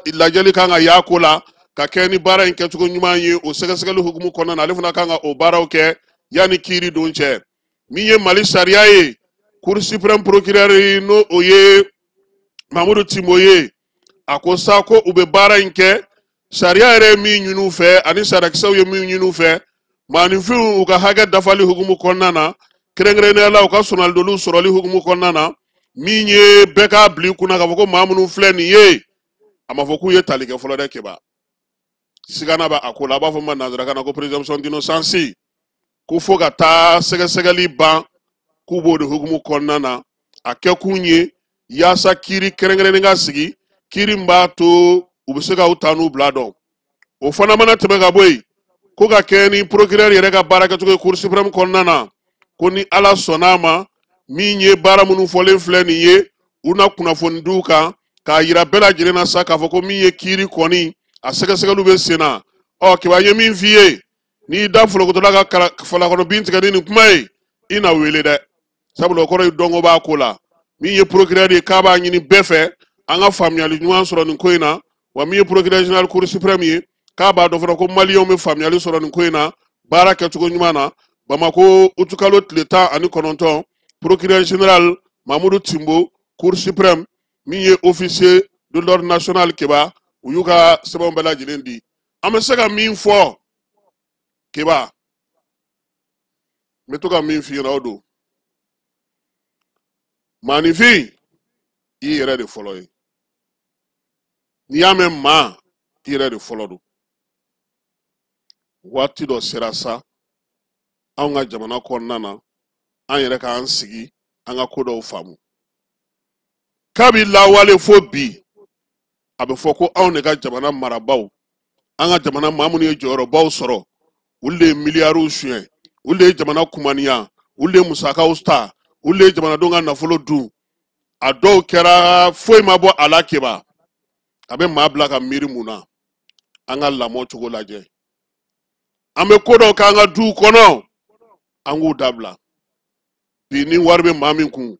lajɛli kan ka y'a ko la ka kɛ ni baara in kɛcogo ɲuman ye. O sɛgɛsɛgɛli hukumu kɔnɔna na, ale fana kan ka o baaraw kɛ yanni kiiri don cɛ. Min ye Mali sariya ye, Cour suprême procureur n'o o ye Mamudu Timbo ye, a ko sa ko u bɛ baara in kɛ sariya yɛrɛ ye min ɲini u fɛ ani sariyakisɛw ye min ɲini u fɛ, maaninfinw u ka hakɛ dafali hukumu kɔnɔna na, kɛrɛnkɛrɛnnenya la u ka sɔnalidoliw sɔrɔli hukumu kɔnɔna na, min ye bɛɛ k'a bila i kunna k'a fɔ ko maa minnu filɛ nin ye, a ma fɔ k'u ye tali kɛ fɔlɔ dɛ Keba, sigana bɛ a ko la, a b'a fɔ ma nanzarakan na ko présomption d'innocence, ko fo ka taa sɛgɛsɛgɛli ban, k'u b'o de hukumu kɔnɔna na. A kɛkun ye yaasa kiiri kɛrɛnkɛrɛnnen ka sigi, kiiri min b'a to u bɛ se ka u ta n'u bila dɔn. O fana mana tɛmɛ ka bɔ yen, ko ka kɛ ni procureur yɛrɛ ka baara kɛcogo ye Cour suprême kɔnɔna na, ko ni Ala sɔnna a ma, min ye baara minnu fɔlen filɛ nin ye, u na kunnafoni d'u kan k'a yira bɛɛ lajɛlen na sa k'a fɔ ko min ye kiiri kɔni a sɛgɛsɛgɛliw bɛ sen na. Ɔ Keba, n ye min f'i ye, n'i da folokotola ka falakɔnɔ bin tigɛ ni nin kuma ye, i na wele dɛ, sabula o kɔrɔ ye dɔnko b'a ko la. Min ye procureur ye, k'a b'a ɲini bɛɛ fɛ an ka faamuyali ɲuman sɔrɔ nin ko in na, wa min ye procureur général Cour suprême ye, k'a b'a dɔn fana ko maliyɛnw bɛ faamuyali sɔrɔ nin ko in na baara kɛcogo ɲuman na. Bamako utukalo tile 19, procureur général Mamudu Timbo, Cour suprême, min ye officier de l'ordre national Keba, u y'u ka sɛbɛnw bɛɛ lajɛlen di. An bɛ se ka min fɔ Keba, n bɛ to ka min f'i ɲɛna o don. Maaninfin, i yɛrɛ de fɔlɔ ye. N'i y'a mɛn maa, i yɛrɛ de fɔlɔ don. Waati dɔ sera sa, anw ka jamana kɔnɔna na, an yɛrɛ k'an sigi, an ka ko dɔw faamu. Kabi lawale fo bi, a bɛ fɔ ko anw de ka jamana marabaaw, an ka jamana maa minnu ye jɔyɔrɔbaw sɔrɔ, olu de ye miliyariw suɲɛ, olu de ye jamana kumaniya, olu de ye musakaw ta, olu de ye jamanadenw ka nafolo dun. A dɔw kɛra foyi ma bɔ a la Keba. A bɛ maa bila ka miiri mun na? An ka lamɔ cogo lajɛ. An bɛ ko dɔw k'an ka duw kɔnɔ, an k'u dabila. Bi ni wari bɛ maa min kun,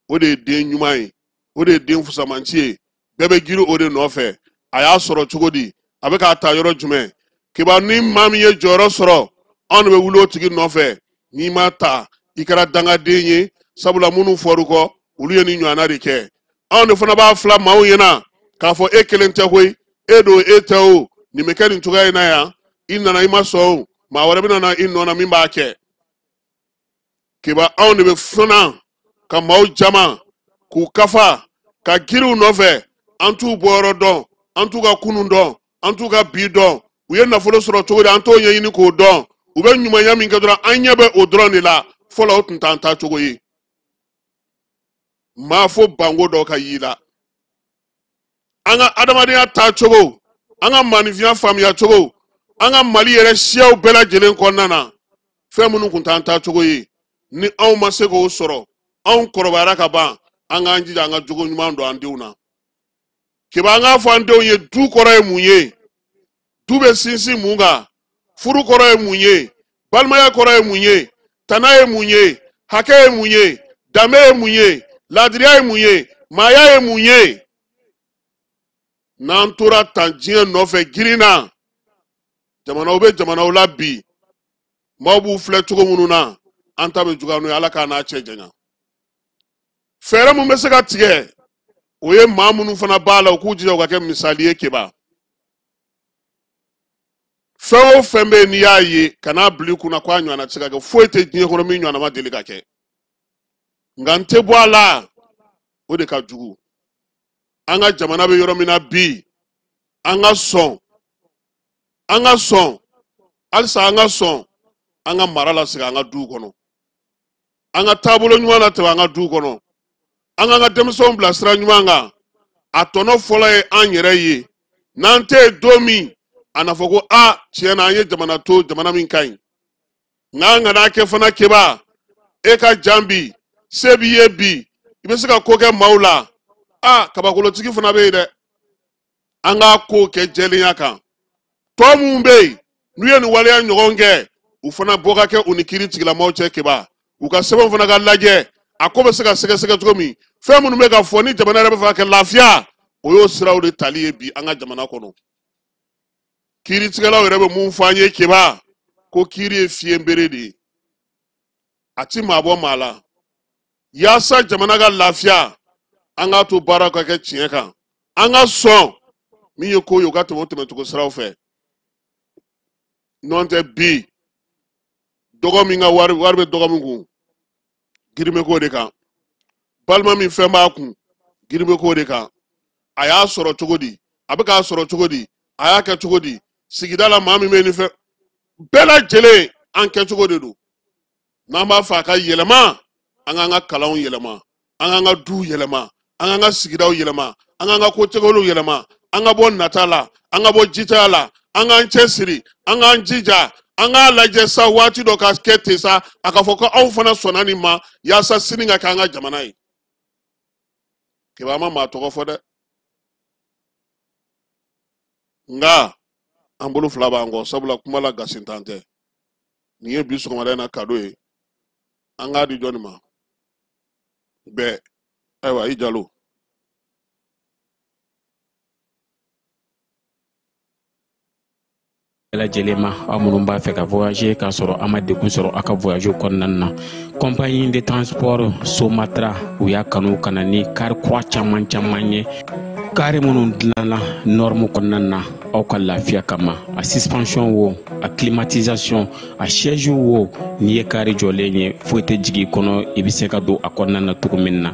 o de ye den ɲuman ye, o de ye den fusamanci ye, bɛɛ bɛ girin o de nɔfɛ. A y'a sɔrɔ cogo di? A bɛ k'a ta yɔrɔ jumɛn? Keba, ni maa min ye jɔyɔrɔ sɔrɔ, anw de bɛ wuli o tigi nɔfɛ. N'i ma ta, i kɛra dangaden ye, sabula minnu fɔr'u kɔ, olu ye nin ɲɔgɔnna de kɛ. Anw de fana b'a fila maaw ɲɛna k'a fɔ e kelen tɛ koyi, e don e tɛ o, nin bɛ kɛ nin cogoya in na yan, i nana i ma sɔn o, maa wɛrɛ bɛna na i nɔ na min b'a kɛ. Keba, anw de bɛ fana ka maaw jama k'u kafa ka giriw nɔfɛ, an t'u bɔyɔrɔ dɔn, an t'u ka kunun dɔn, an t'u ka bi dɔn, u ye nafolo sɔrɔ cogo di an t'o ɲɛɲini k'o dɔn, u bɛ ɲumanya min kɛ dɔrɔn an ɲɛ bɛ o dɔrɔn de la. Fɔlɔ o tun t'an ta cogo ye. Maa fo banko dɔ ka y'i la. An ka adamadenya taacogo, an ka maanifinya faamuya cogo, an ka Mali yɛrɛ siyaw bɛɛ lajɛlen kɔnɔna na, fɛn minnu tun t'an taacogo ye, ni anw ma se k'o sɔrɔ, anw kɔrɔbayara ka ban, an k'an jija an ka jogo ɲuman don an denw na. Keba, an k'a fɔ an denw ye du kɔrɔ ye mun ye, du bɛ sinsin mun kan, furu kɔrɔ ye mun ye, balimaya kɔrɔ ye mun ye, tana ye mun ye, hakɛ ye mun ye, danbe ye mun ye, laadiriya ye mun ye, maaya ye mun ye. N'an tora tan diɲɛ nɔfɛ girin na, jamanaw bɛ jamanaw la bi, maaw b'u filɛ cogo minnu na, an ta bɛ juguya n'o ye. Ala k'an n'a cɛ janya. Fɛɛrɛ mun bɛ se ka tigɛ, o ye maa minnu fana b'a la, u k'u jija u ka kɛ misali ye Keba. Fɛn o fɛn bɛ yen n'i y'a ye, kan'a bila i kunna k'a ɲɔgɔnna tɛ se ka kɛ. Foyi tɛ diɲɛ kɔnɔ min ɲɔgɔnna ma deli ka kɛ. Nka n tɛ bɔ a la, o de ka jugu. An ka jamana bɛ yɔrɔ min na bi, an ka sɔn, an ka sɔn halisa, an ka sɔn an ka mara lasegin an ka duw kɔnɔ, an ka taabolo ɲuman latɛmɛ an ka duw kɔnɔ, an k'an ka denmisɛnw bila sira ɲuman kan. A tɔnɔ fɔlɔ ye an yɛrɛ ye. N'an tɛ yen don min, a na fɔ ko a tiɲɛ na an ye jamana to, jamana min ka ɲi. Nka an kana kɛ fana Keba, e ka jan bi, se b'i ye bi, i bɛ se ka ko kɛ maaw la. A kabakolotigi fana bɛ yen dɛ. An k'a ko kɛ jɛlenya kan. Tɔ minnu bɛ yen n'u ye nin waleya ɲɔgɔn kɛ, u fana bɔ ka kɛ u ni kiiri tigilamaaw cɛ Keba. U ka sɛbɛnw fana ka lajɛ, a ko bɛ se ka sɛgɛsɛgɛ cogo min. Fɛn minnu bɛ ka fɔ ni jamana yɛrɛ bɛ fɛ ka kɛ lafiya, o y'o siraw de tali ye bi an ka jamana kɔnɔ. Kiiritigɛlaw yɛrɛ bɛ mun fɔ an ye Keba, ko kiiri ye fiɲɛbere de ye, a ti maa bɔ maa la. Yaasa jamana ka lafiya, an k'a to baara ka kɛ tiɲɛ kan, an ka sɔn min ye ko ye, u ka tɛmɛ o tɛmɛcogo siraw fɛ. N'o tɛ bi, dɔgɔ min ka wari bɛ dɔgɔ min kun, girin bɛ k'o de kan. Balima min fɛn b'a kun, girin bɛ k'o de kan. A y'a sɔrɔ cogo di, a bɛ k'a sɔrɔ cogo di, a y'a kɛ cogo di, sigida la maa min bɛ nin fɛn bɛɛ lajɛlen, an kɛcogo de don. N'an b'a fɛ a ka yɛlɛma, an k'an ka kalanw yɛlɛma, an k'an ka duw yɛlɛma, an k'an ka sigidaw yɛlɛma, an k'an ka kocɛkɛliw yɛlɛma, an ka bɔ nata la, an ka bɔ jitaya la, an k'an cɛsiri, an k'an jija, an k'a lajɛ sa waati dɔ ka kɛ ten sa, a ka fɔ ko anw fana sɔnna nin ma, yaasa sini ka kɛ an ka jamana ye. Keba, an ma maa tɔgɔ fɔ dɛ, nka an bolo fila b'an kɔ, sabula kuma la gasintan tɛ. Nin ye bi sɔgɔmada in na kado ye, an k'a di jɔnni ma bɛɛ. Ayiwa, i Jalo. Lajɛlen ma, aw minnu b'a fɛ ka voyager k'a sɔrɔ a ma degun sɔrɔ aw ka voyage kɔnɔna na, compagnie de transport Somatra, u y'a kanu ka na ni kari kura caman caman ye, kari minnu dilanna norme kɔnɔna na aw ka lafiya kama. A suspension wo, a climatisation, a siège wo, n'i ye kari jɔlen ye, foyi tɛ jigin i kɔnɔ, i bɛ se ka don a kɔnɔna na cogo min na.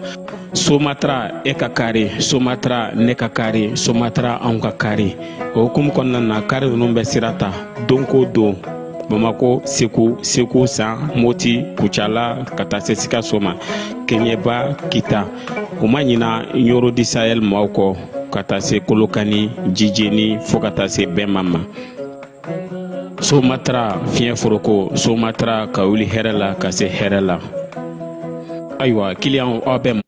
Somatra, e ka kari, Somatra, ne ka kari, Somatra, anw ka kari. O hukumu kɔnɔna na, kari ninnu bɛ sira ta don ko don, Bamako, Segu, Segu San, Moti, Kucala, ka taa se Sikaso ma, Kɛɲɛba, Kita. U ma ɲina Ɲoro di Sahel maaw kɔ, ka taa se Kolokani, Jijeni, fo ka taa se Bɛnma ma. Somatra, fiɲɛ foroko, Somatra, ka wuli hɛrɛ la ka se hɛrɛ la. Ayiwa, kiliyanw, aw bɛ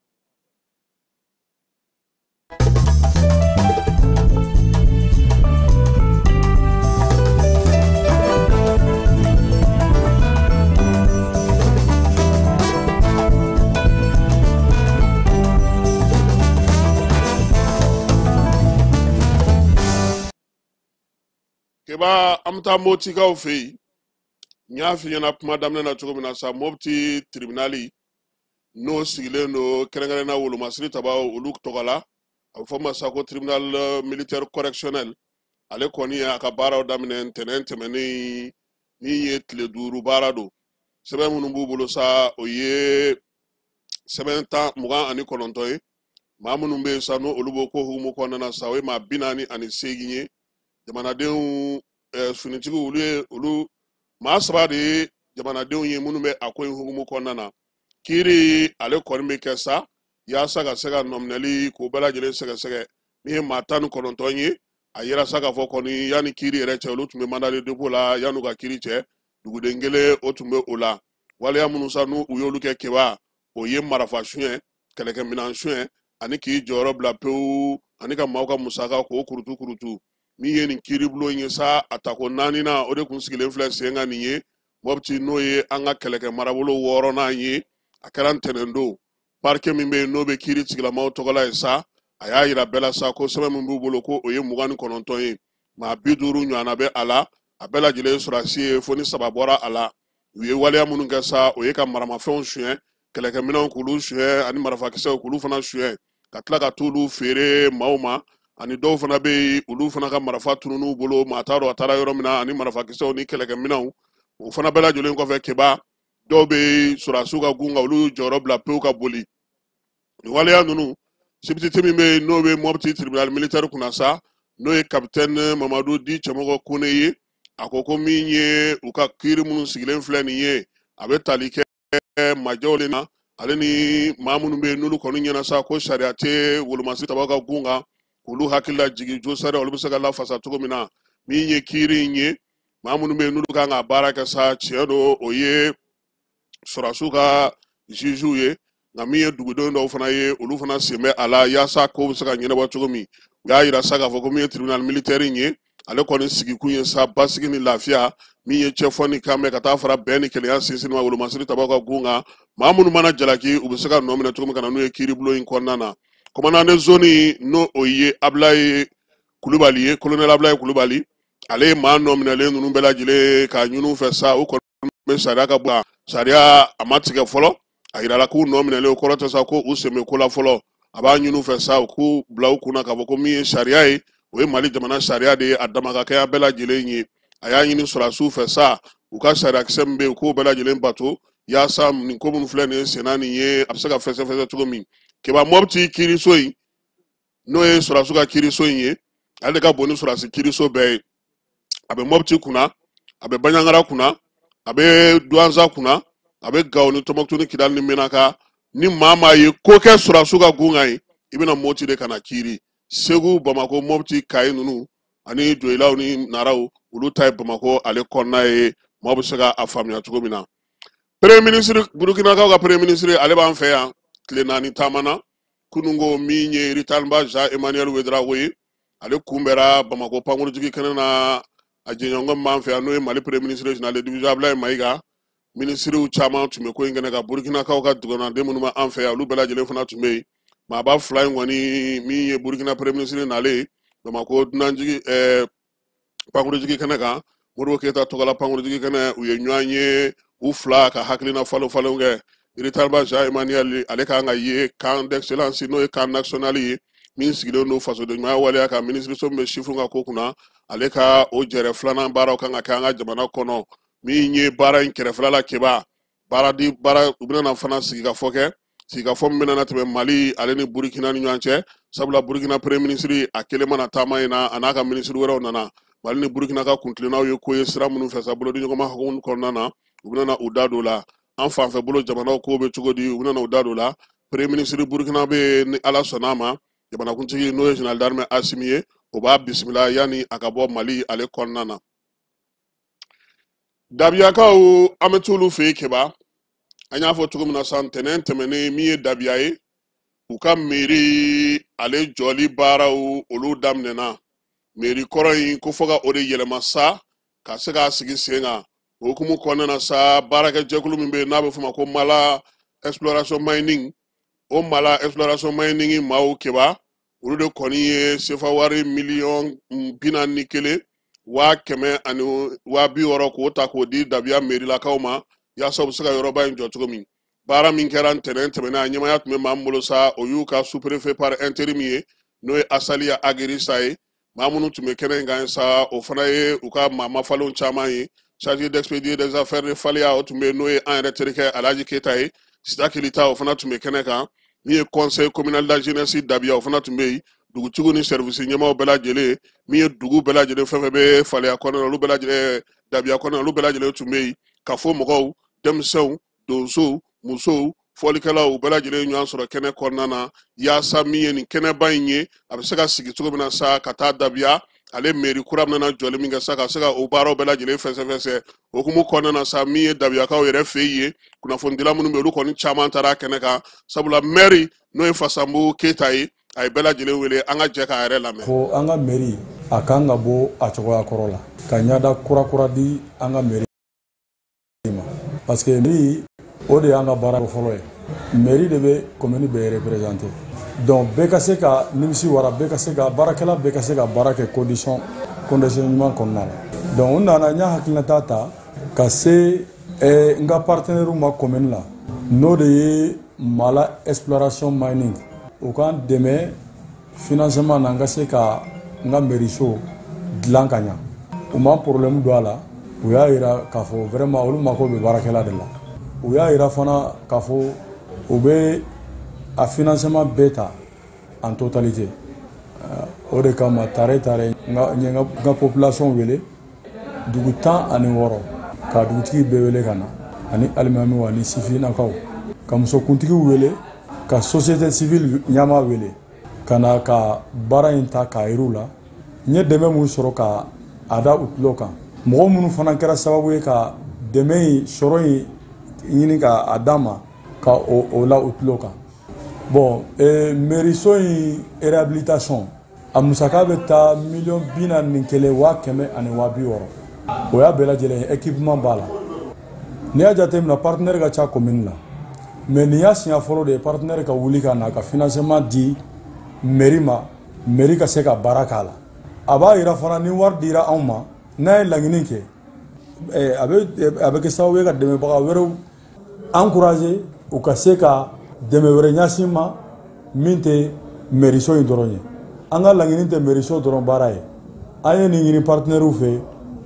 Keba, an bɛ taa Motikaw fɛ yen. N y'a f'i ɲɛna kuma daminɛ na cogo min na sa, Mopti tribunali n'o sigilen don kɛrɛnkɛrɛnnenya wolomasiri tabaw olu tɔgɔ la, a bɛ fɔ ma sa ko tribunal militaire correctionnel, ale kɔni y'a ka baaraw daminɛ ntɛnɛn tɛmɛnen min ye tile 5 baara don. Sɛbɛn minnu b'u bolo sa, o ye sɛbɛn 29 ye. Maa minnu bɛ yen sa, n'o olu b'o ko hukumu kɔnɔna na sa, o ye maa 48 ye. Jamanadenw, finitigiw, olu ye olu maa 3 de ye jamanadenw ye minnu bɛ a ko in hukumu kɔnɔna na. Kiiri ale kɔni bɛ kɛ sa yaasa ka se ka nɔminɛli k'o bɛɛ lajɛlen sɛgɛsɛgɛ. Min ye maa 19 ye, a yira sa k'a fɔ kɔni yanni kiiri yɛrɛ cɛ, olu tun bɛ mandat de dépôt la yan'u ka kiiri cɛ. Duguden kelen o tun bɛ o la. Waleya minnu sa n'u u y'olu kɛ Keba, o ye marafa suɲɛ, kɛlɛkɛminɛn suɲɛ, ani k'i jɔyɔrɔ bila pewu, ani ka maaw ka musaka k'o kurutu kurutu. Min ye nin kiiribulon ye sa, a tako 4nan, o de kun sigilen filɛ sen kan nin ye Mopti, n'o ye an ka kɛlɛkɛ marabolo 6nan ye. A kɛra ntɛnɛn don. Parquet min bɛ yen n'o bɛ kiiri tigilamaw tɔgɔ la ye sa, a y'a yira bɛɛ la sa ko sɛbɛn min b'u bolo ko o ye 29 ye. Maa 50 ɲɔgɔnna bɛ a la, a bɛɛ lajɛlen ye sɔrɔdasi ye, fo ni 3 bɔra a la. U ye waleya minnu kɛ sa, o ye ka maramafɛnw suɲɛ, kɛlɛkɛminɛnw k'olu suɲɛ, ani marafakisɛw k'olu fana suɲɛ, ka tila ka t'olu feere maaw ma. Ani dɔw fana bɛ yen, olu fana ka marafa tunun'u bolo, maa t'a dɔn a taara yɔrɔ min na, ani marafakisɛw ni kɛlɛkɛminɛnw. O fana bɛɛ lajɛlen kɔfɛ, Keba, dɔw bɛ yen sɔrɔdasiw ka gun kan, olu y'u jɔyɔrɔ bila pewu ka boli. Nin waleya ninnu, substitut min bɛ yen n'o bɛ Mopti tribunal militaire kunna sa, n'o ye capitaine Mamadu Di Cɛmɔgɔ Kone ye, a ko ko min ye u ka kiiri minnu sigilen filɛ nin ye, a bɛ tali kɛ majɛw de na, ale ni maa minnu bɛ yen n'olu kɔni ɲɛna sa ko sariya tɛ wolomasiri tabaw ka gun kan, k'olu hakili lajigin jo sariya olu bɛ se ka lafasa cogo min na. Min ye kiiri in ye, maa minnu bɛ yen n'olu kan ka baara kɛ sa, tiɲɛ don, o ye sɔrɔdasiw ka jugew ye, nka min ye dugudenw dɔw fana ye, olu fana sen bɛ a la yaasa ko bɛ se ka ɲɛnabɔ cogo min. U y'a yira sa k'a fɔ ko min ye tribunal militaire in ye, ale kɔni sigikun ye sa basigi ni lafiya, min ye cɛfɔ ni kanbɛn ka taa fara bɛn ni kelenya sinsinni ma wolomasiri tabaw ka gun kan. Maa minnu mana jalaki, u bɛ se ka nɔ minɛ cogo min ka na n'u ye kiiribulon in kɔnɔna na. Commandant de zone, n'o o ye Abulaye Kulubali ye, colonel Abulaye Kulubali, ale ye maa nɔ minɛlen ninnu bɛɛ lajɛlen k'a ɲini u fɛ sa, u kɔni bɛ sariya ka bɔ sariya a ma tigɛ fɔlɔ. A yirala k'u nɔ minɛlen, o kɔrɔ tɛ sa ko u sen bɛ ko la fɔlɔ. A b'a ɲini u fɛ sa, u k'u bila u kunna k'a fɔ ko min ye sariya ye, o ye Mali jamana sariya de ye, a dama ka kɛ a bɛɛ lajɛlen ye. A y'a ɲini sɔrɔdasiw fɛ sa, u ka sariyakisɛ min bɛ yen, u k'o bɛɛ lajɛlen bato yaasa nin ko minnu filɛ nin ye senna nin ye, a bɛ se ka fɛsɛfɛsɛ cogo min. Keba, Mopti kiiriso in, n'o ye sɔrɔdasiw ka kiiriso in ye, ale de ka bon ni sɔrɔdasi kiiriso bɛɛ ye. A bɛ Mopti kunna, a bɛ Banjagara kunna, a bɛ Duwanza kunna, a bɛ Gawo ni Tɔnbɔkutu ni Kidali ni Menaka. Ni maa maa ye ko kɛ sɔrɔdasiw ka gun kan ye, i bɛna Mopti de ka na kiiri. Segu, Bamako, Mopti, Kayi ninnu ani Joyilaw ni Naraw, olu ta ye Bamako ale kɔnɔna ye. Maaw bɛ se ka a faamuya cogo min na. Premier ministre, Burkinakaw ka premier ministre, ale b'an fɛ yan tile 4 taama na. Kununko min ye Ritaliba Jean Emmanuel Ouedraogo ye, ale kunbɛra Bamako pankurujigi kɛnɛ na. A jɛɲɔgɔn min b'an fɛ yan, n'o ye Mali premier ministre général de division Abulaye Mayiga, minisiriw caman tun bɛ ko in kɛnɛ kan. Burkinakaw ka duganaden minnu bɛ an fɛ yan, olu bɛɛ lajɛlen fana tun bɛ yen. Maaba fila in kɔni, min ye Burkina premier ministre nalen Bamako dunanjigi pankurujigi kɛnɛ kan, Modibo Keyita tɔgɔla pankurujigi kɛnɛ u ye ɲɔgɔn ye u fila ka hakilina falen falenw kɛ. Iritalba Jean Emmanuel ale kan ka ye camp d'excellence n'o ye camp national ye min sigilen don fasodenɲumanya waleya kan minisiriso min bɛ sifinw ka ko kunna ale ka o jɛrɛ filanan baaraw kan ka kɛ an ka jamana kɔnɔ min ye baara in kɛrɛfɛla la keba baara di baara u bɛna fana sigikafɔ kɛ sigikafɔ min bɛna tɛmɛ Mali ale ni Burukina ni ɲɔgɔn cɛ sabula Burukina premier ministre a kelen mana taama in na a n'a ka minisiri wɛrɛw nana Mali ni Burukina ka kuntilennaw ye ko ye sira minnu fɛ sa bolodiɲɔgɔnma hukumu kɔnɔna na u bɛna u da don la an fanfɛ bolo jamanaw ko bɛ cogo di u bɛna u da don la premier ministre Burukina bɛ ni Ala sɔnna a ma jamanakuntigi n'o ye général d'armée Assimi ye o b'a bisimila yanni a ka bɔ Mali ale kɔnɔna na. Dabiyakaw an bɛ t'olu fɛ yen keba an y'a fɔ cogo min na san ntɛnɛn tɛmɛnen min ye dabiya ye u ka mairie ale jɔli baaraw olu daminɛna mairie kɔrɔ in ko fɔ ka o de yɛlɛma sa ka se k'a sigi sen kan o hukumu kɔnɔna na sa baarakɛjɛkulu min bɛ yen n'a bɛ f'o ma ko Mala Exploration Mining o Mala Exploration Mining maaw keba olu de kɔni ye sefa wari miliyɔn 41 160 000 k'o ta k'o di dabiya mairilakaw ma yaasa u bɛ se ka yɔrɔba in jɔ cogo min baara min kɛra ntɛnɛn tɛmɛnen a ɲɛmaaya tun bɛ maa min bolo sa o y'u ka sous-préfet par intérim ye n'o ye Asaliya Agirisa ye maa minnu tun bɛ kɛnɛ in kan sa o fana ye u ka maa mafalenw caman ye chargé d'expédier des affaires de Faliya o tun bɛ yen n'o ye an yɛrɛ terikɛ Alhaji Keyita ye Sita Kelita o fana tun bɛ kɛnɛ kan min ye conseil communal de la jeunesse Dabiya o fana tun bɛ yen dugutigiw ni service ɲɛmaaw bɛɛ lajɛlen min ye dugu bɛɛ lajɛlen fɛn fɛn bɛ Faliya kɔnɔna olu bɛɛ lajɛlen Dabiya kɔnɔna olu bɛɛ lajɛlen tun bɛ yen ka fɔ mɔgɔw denmisɛnw donsow musow fɔlikɛlaw bɛɛ lajɛlen ɲɔgɔn sɔrɔ kɛnɛ kɔnɔna na yaasa min ye nin kɛnɛba in ye a bɛ se ka sigi cogo min na sa ka taa Dabiya ale mairie kura bɛna jɔli min kɛ sa ka se ka o baaraw bɛɛ lajɛlen fɛsɛfɛsɛ o hukumu kɔnɔna na sa min ye Dabiyakaw yɛrɛ fɛ yen kunnafonidila minnu bɛ olu kɔni caman taara kɛnɛ kan sabula maire n'o ye Fasanbu Keyita ye a ye bɛɛ lajɛlen wele an ka jɛ k'a yɛrɛ lamɛn. Ko an ka mairie a kan ka bɔ a cogoya kɔrɔ la ka ɲɛda kura di an ka mairie ma parce que mairie o de y'an ka baara fɔlɔ ye mairie de bɛ commune bɛɛ représenter donc bɛɛ ka se ka nimisi wara bɛɛ ka se ka baarakɛla bɛɛ ka se ka baara kɛ condition ɲuman kɔnɔna la donc u nana n y'a hakilinata ta ka se n ka partenaire ma commune la n'o de ye Mala Exploration Mining u k'an dɛmɛ financement na n ka se ka n ka mairie so dilan ka ɲa u ma problème don a la u y'a yira k'a fɔ vraiment olu mako bɛ baarakɛla de la u y'a yira fana k'a fɔ u bɛ a financement bɛɛ ta en totalité o de kama tare n ye n ka population wele dugu 16 ka dugutigi bɛɛ wele ka na ani alimamiw ani sifinnakaw ka musokuntigiw wele ka société civile ɲɛmaa wele ka na ka baara in ta k'a yir'u la n ye dɛmɛ mun sɔrɔ ka a da u tulo kan mɔgɔ minnu fana kɛra sababu ye ka dɛmɛ in sɔrɔ in ɲini k'a d'a ma ka o la u tulo kan bon mairie so in réhabilitation a musaka bɛ taa miliyɔn 41 160 000 o y'a bɛɛ lajɛlen ye équipement b'a la n'i y'a jateminɛ partenaire ka ca commune la mais nin y'a siɲɛ fɔlɔ de ye partenaire ka wuli ka na ka financement di mairie ma mairie ka se ka baara k'a la a b'a yira fana ni wari dira anw ma n'a ye laɲini kɛ a bɛ kɛ sababu ye ka dɛmɛbaga wɛrɛw encourager u ka se ka dɛmɛ wɛrɛ ɲɛsin ma min tɛ mairie so in dɔrɔn ye an ka laɲini tɛ mairie so dɔrɔn baara ye an ye nin ɲini partenaires fɛ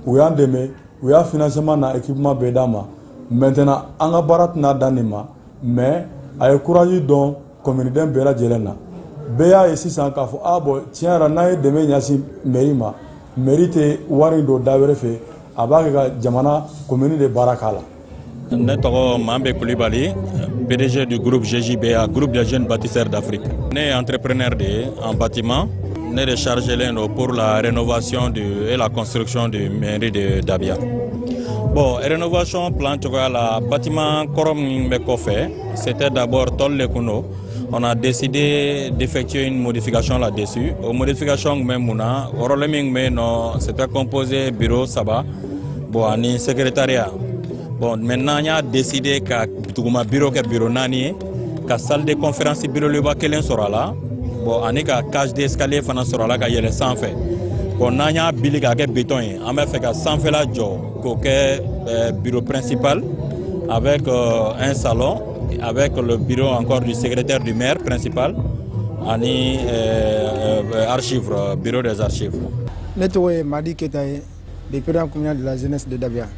u y'an dɛmɛ u y'a financement na équipement bɛɛ d'an ma maintenant an ka baara tɛna dan nin ma mais a ye courage dɔn commune den bɛɛ lajɛlen na bɛɛ y'a ye sisan k'a fɔ ah bon tiɲɛ yɛrɛ n'an ye dɛmɛ ɲɛsin mairie ma mairie tɛ wari don da wɛrɛ fɛ a b'a kɛ ka jamana commune de baara k'a la. Ne tɔgɔ Mambe Koulibaly, PDG du groupe GJBA, groupe des jeunes bâtisseurs d'Afrique. Ne ye entrepreneur de ye en bâtiment. Ne de chargé len pour la rénovation et la construction du mairie de Dabia. Bon, rénovation plan cogoya la bâtiment kɔrɔ min bɛ kɔfɛ, c'était d'abord tôle le kun don. On a décidé d'effectuer une modification là-dessus. O modification kun bɛ mun na, rôle min kun bɛ yen nɔ, c'était composé bureau saba, bon ani secrétariat. Bon, maintenant an y'a décidé ka duguma bureau kɛ bureau 4 ye, ka salle de conférence belebeleba kelen sɔrɔ a la, bon ani ka cage d'escalier fana sɔrɔ a la ka yɛlɛ sanfɛ. Bon, n'an y'a bili k'a kɛ béton ye, an bɛ fɛ ka sanfɛla jɔ k'o kɛ bureau principal avec un salon, avec le bureau encore du secrétaire du maire principal ani archive, bureau des archives. Ne tɔgɔ ye Madi Keyita ye, le président communal de la jeunesse de Dabia.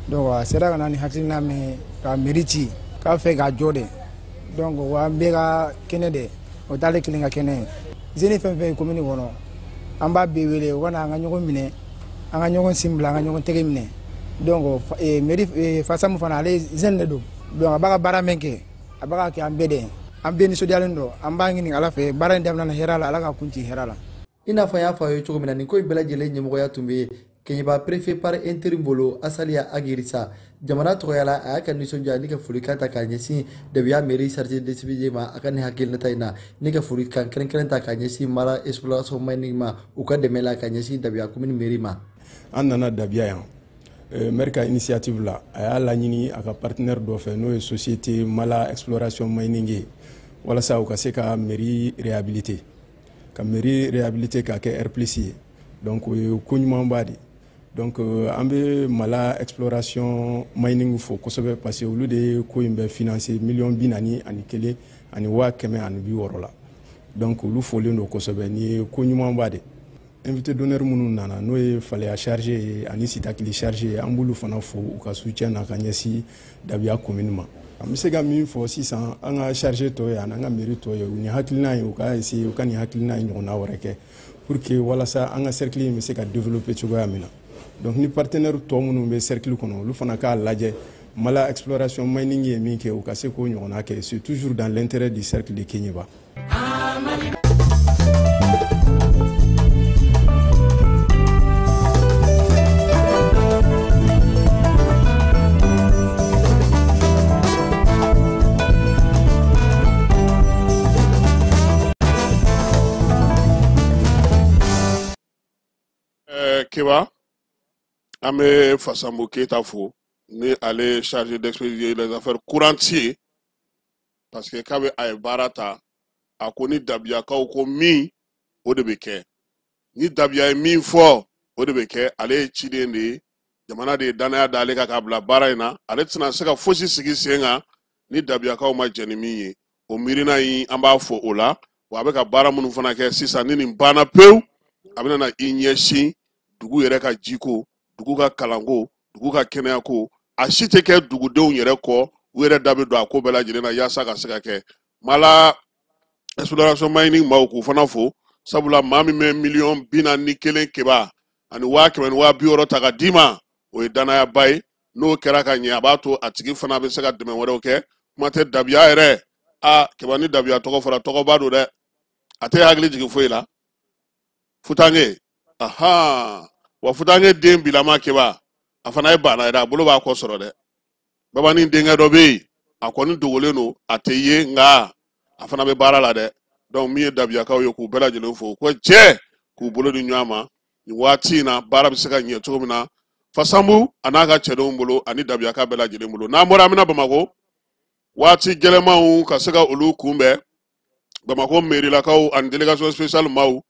Donc a sera ka na ni hakilina min ye ka mairie ci k'a fɛ k'a jɔ de. Donc wa an bɛɛ ka kɛnɛ de, o t'ale kelen ka kɛnɛ ye. Jeune fɛn fɛn ye commune kɔnɔ, an b'a bɛɛ wele u ka na an ka ɲɔgɔn minɛ, an ka ɲɔgɔn sen bila, an ka ɲɔgɔn tɛgɛ minɛ. Donc mairie Fasamu fana, ale jeune de don. Donc a b'a ka baara min kɛ, a b'a ka kɛ an bɛɛ de ye. An bɛɛ nisɔndiyalen don, an b'a ɲini Ala fɛ baara in daminɛ hɛrɛ la, Ala ka kun ci hɛrɛ la. I n'a fɔ an y'a fɔ aw ye cogo min na, nin ko in bɛɛ lajɛlen ɲɛmɔgɔya tun bɛ Keɲeba préfet par intérim bolo, Asaliya Agirisa. Jamana tɔgɔya la, a y'a ka nisɔndiya ni ka folikan ta k'a ɲɛsin Dabiya mairie chargé de ma a ka nin hakilinata in na, ni ka folikan kɛrɛnkɛrɛn ta k'a ɲɛsin Mara Exploration Mining ma u ka dɛmɛ la k'a ɲɛsin Dabiya commune mairie ma. An nana Dabiya yan, maire ka initiative la, a y'a laɲini a ka partenaire dɔ fɛ, n'o ye société Mala Exploration Mining ye, walasa u ka se ka mairie réhabiliter, ka mairie réhabiliter k'a kɛ R+ ye. Donc o ye ko ɲumanba de. Donc an bɛ Mala Exploration Mining fo kosɛbɛ, parce que olu de ye ko in bɛɛ financer 41 160 000 la. Donc olu folen don kosɛbɛ, nin ye ko ɲumanba de. Invité d'honneur minnu nana, n'o ye Faleya chargé ye ani Sitakili chargé ye, an b'olu fana fo u ka soutien na ka ɲɛsin Dabiya commune ma. An bɛ se ka min fɔ sisan, an ka chargé tɔ ye ani an ka mairie tɔ ye, u ni hakilina ye, u ka essayer u ka nin hakilina in ɲɔgɔnna wɛrɛ kɛ pour que walasa an ka cercle in bɛ se ka développer cogoya min na. Donc ni partenaire tɔ minnu bɛ cercle kɔnɔ, olu fana k'a lajɛ Mala Exploration Mining ye min kɛ, u ka se k'o ɲɔgɔnna kɛ. C'est toujours dans l'intérêt du cercle de Kéniéba. Keba, an bɛ Fasanbo Keyita fo, ni ale chargé d'expédier les affaires courantes ye, parce que k'a bɛ a ye baara ta, a ko ni Dabiyakaw ko min, o de bɛ kɛ, ni Dabiya ye min fɔ, o de bɛ kɛ. Ale ye ciden de ye, jamana de ye danaya d'ale kan k'a bila baara in na. Ale tɛna se ka fosi sigi sen kan ni Dabiyakaw ma jɛn ni min ye. O miirina in, an b'a fɔ o la. Wa a bɛ ka baara minnu fana kɛ sisan, ni nin banna pewu, a bɛna na i ɲɛsin dugu yɛrɛ ka jiko, dugu ka kalanko, dugu ka kɛnɛyako. A si tɛ kɛ dugudenw yɛrɛ kɔ, u yɛrɛ da bɛ don a ko bɛɛ lajɛlen na yaasa ka se ka kɛ. Mala Exploration Mining maaw, k'u fana fo, sabula maa min bɛ 41 keba ani 160 000 ta ka d'i ma, o ye danayaba ye. N'o kɛra ka ɲɛ, a b'a to a tigi fana bɛ se ka dɛmɛ wɛrɛw kɛ. Kuma tɛ Dabiya yɛrɛ, a Keba, ni Dabiya tɔgɔ fɔra, tɔgɔba don dɛ, a tɛ hakili jigin foyi la. Futange, ahan, wa Futange den bilama Keba, a fana ye banna yɛrɛ, a bolo b'a kɔ sɔrɔ dɛ. Babanin denkɛ dɔ bɛ yen, a kɔni dogolen don, a tɛ ye, nka a fana bɛ baara la dɛ. Donc min ye Dabiyakaw ye, k'u bɛɛ lajɛlen fo, ko cɛ k'u bolo di ɲɔgɔn ma nin waati in na, baara bɛ se ka ɲɛ cogo min na Fasanbu a n'a ka cɛdenw bolo ani Dabiyaka bɛɛ lajɛlen bolo. N'an bɔra, an bɛna Bamakɔ. Waati gɛlɛmanw ka se ka olu kunbɛn, Bamakɔ mairilakaw ani délégation spéciale maaw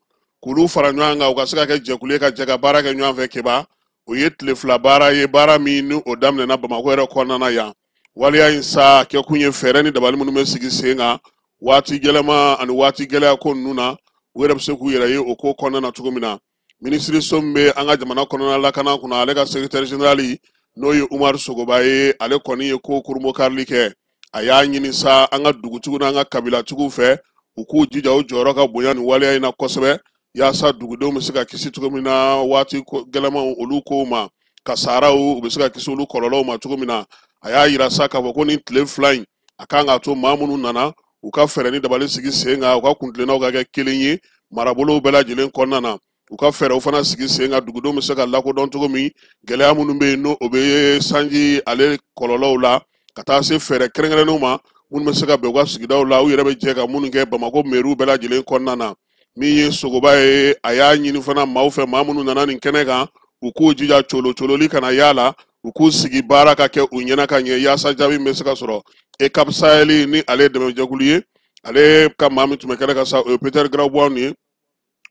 k'olu fara ɲɔgɔn kan, u ka se ka kɛ jɛkulu ye ka jɛ ka baara kɛ ɲɔgɔn fɛ. Keba, o ye tile 2 baara ye, baara min ni o daminɛna Bamakɔ yɛrɛ kɔnɔna na yan. Waleya in sa kɛkun ye fɛɛrɛ ni dabali minnu bɛ sigi sen kan waati gɛlɛma ani waati gɛlɛya ko ninnu na, u yɛrɛ bɛ se k'u yɛrɛ ye o ko kɔnɔna na cogo min na. Minisiriso min bɛ an ka jamana kɔnɔna lakana kunna, ale ka secrétaire général, n'o ye Umaru Sogoba ye, ale kɔni ye ko kurunbonkarili kɛ. A y'a ɲini sa an ka dugutigiw n'an ka kabilatigiw fɛ, u k'u jija, u jɔyɔrɔ ka bonya nin waleya in na kosɛbɛ, yaasa dugudenw bɛ se ka kisi cogo min na waati gɛlɛmanw olu kow ma, kasaraw, u bɛ se ka kisi olu kɔlɔlɔw ma cogo min na. A y'a yira sa k'a fɔ ko nin tile 2 in, a kan k'a to maa minnu nana, u ka fɛɛrɛ ni dabali sigi sen kan, u ka kuntilennaw ka kɛ kelen ye marabolow bɛɛ lajɛlen kɔnɔna na, u ka fɛɛrɛw fana sigi sen kan, dugudenw bɛ se ka lakodɔn cogo min, gɛlɛya minnu bɛ yen, n'o o bɛ sanji ale kɔlɔlɔw la, ka taa se fɛɛrɛ kɛrɛnkɛrɛnnenw ma minnu bɛ se ka bɛn u ka sigidaw la, u yɛrɛ bɛ jɛ ka minnu kɛ Bamakɔ meriw bɛɛ lajɛlen kɔnɔna na. Min ye Sogoba ye, a y'a ɲini fana maaw fɛ, maa minnu nana nin kɛnɛ kan, u k'u jija colo cololi kana y'a la, u k'u sigi baara ka kɛ u ɲɛna ka ɲɛ, yaasa jaabi min bɛ se ka sɔrɔ. EUCAP Sahel, ni ale ye dɛmɛjɛkulu ye, ale ka maa min tun bɛ kɛnɛ kan sa, o ye Peter Graubaum ye.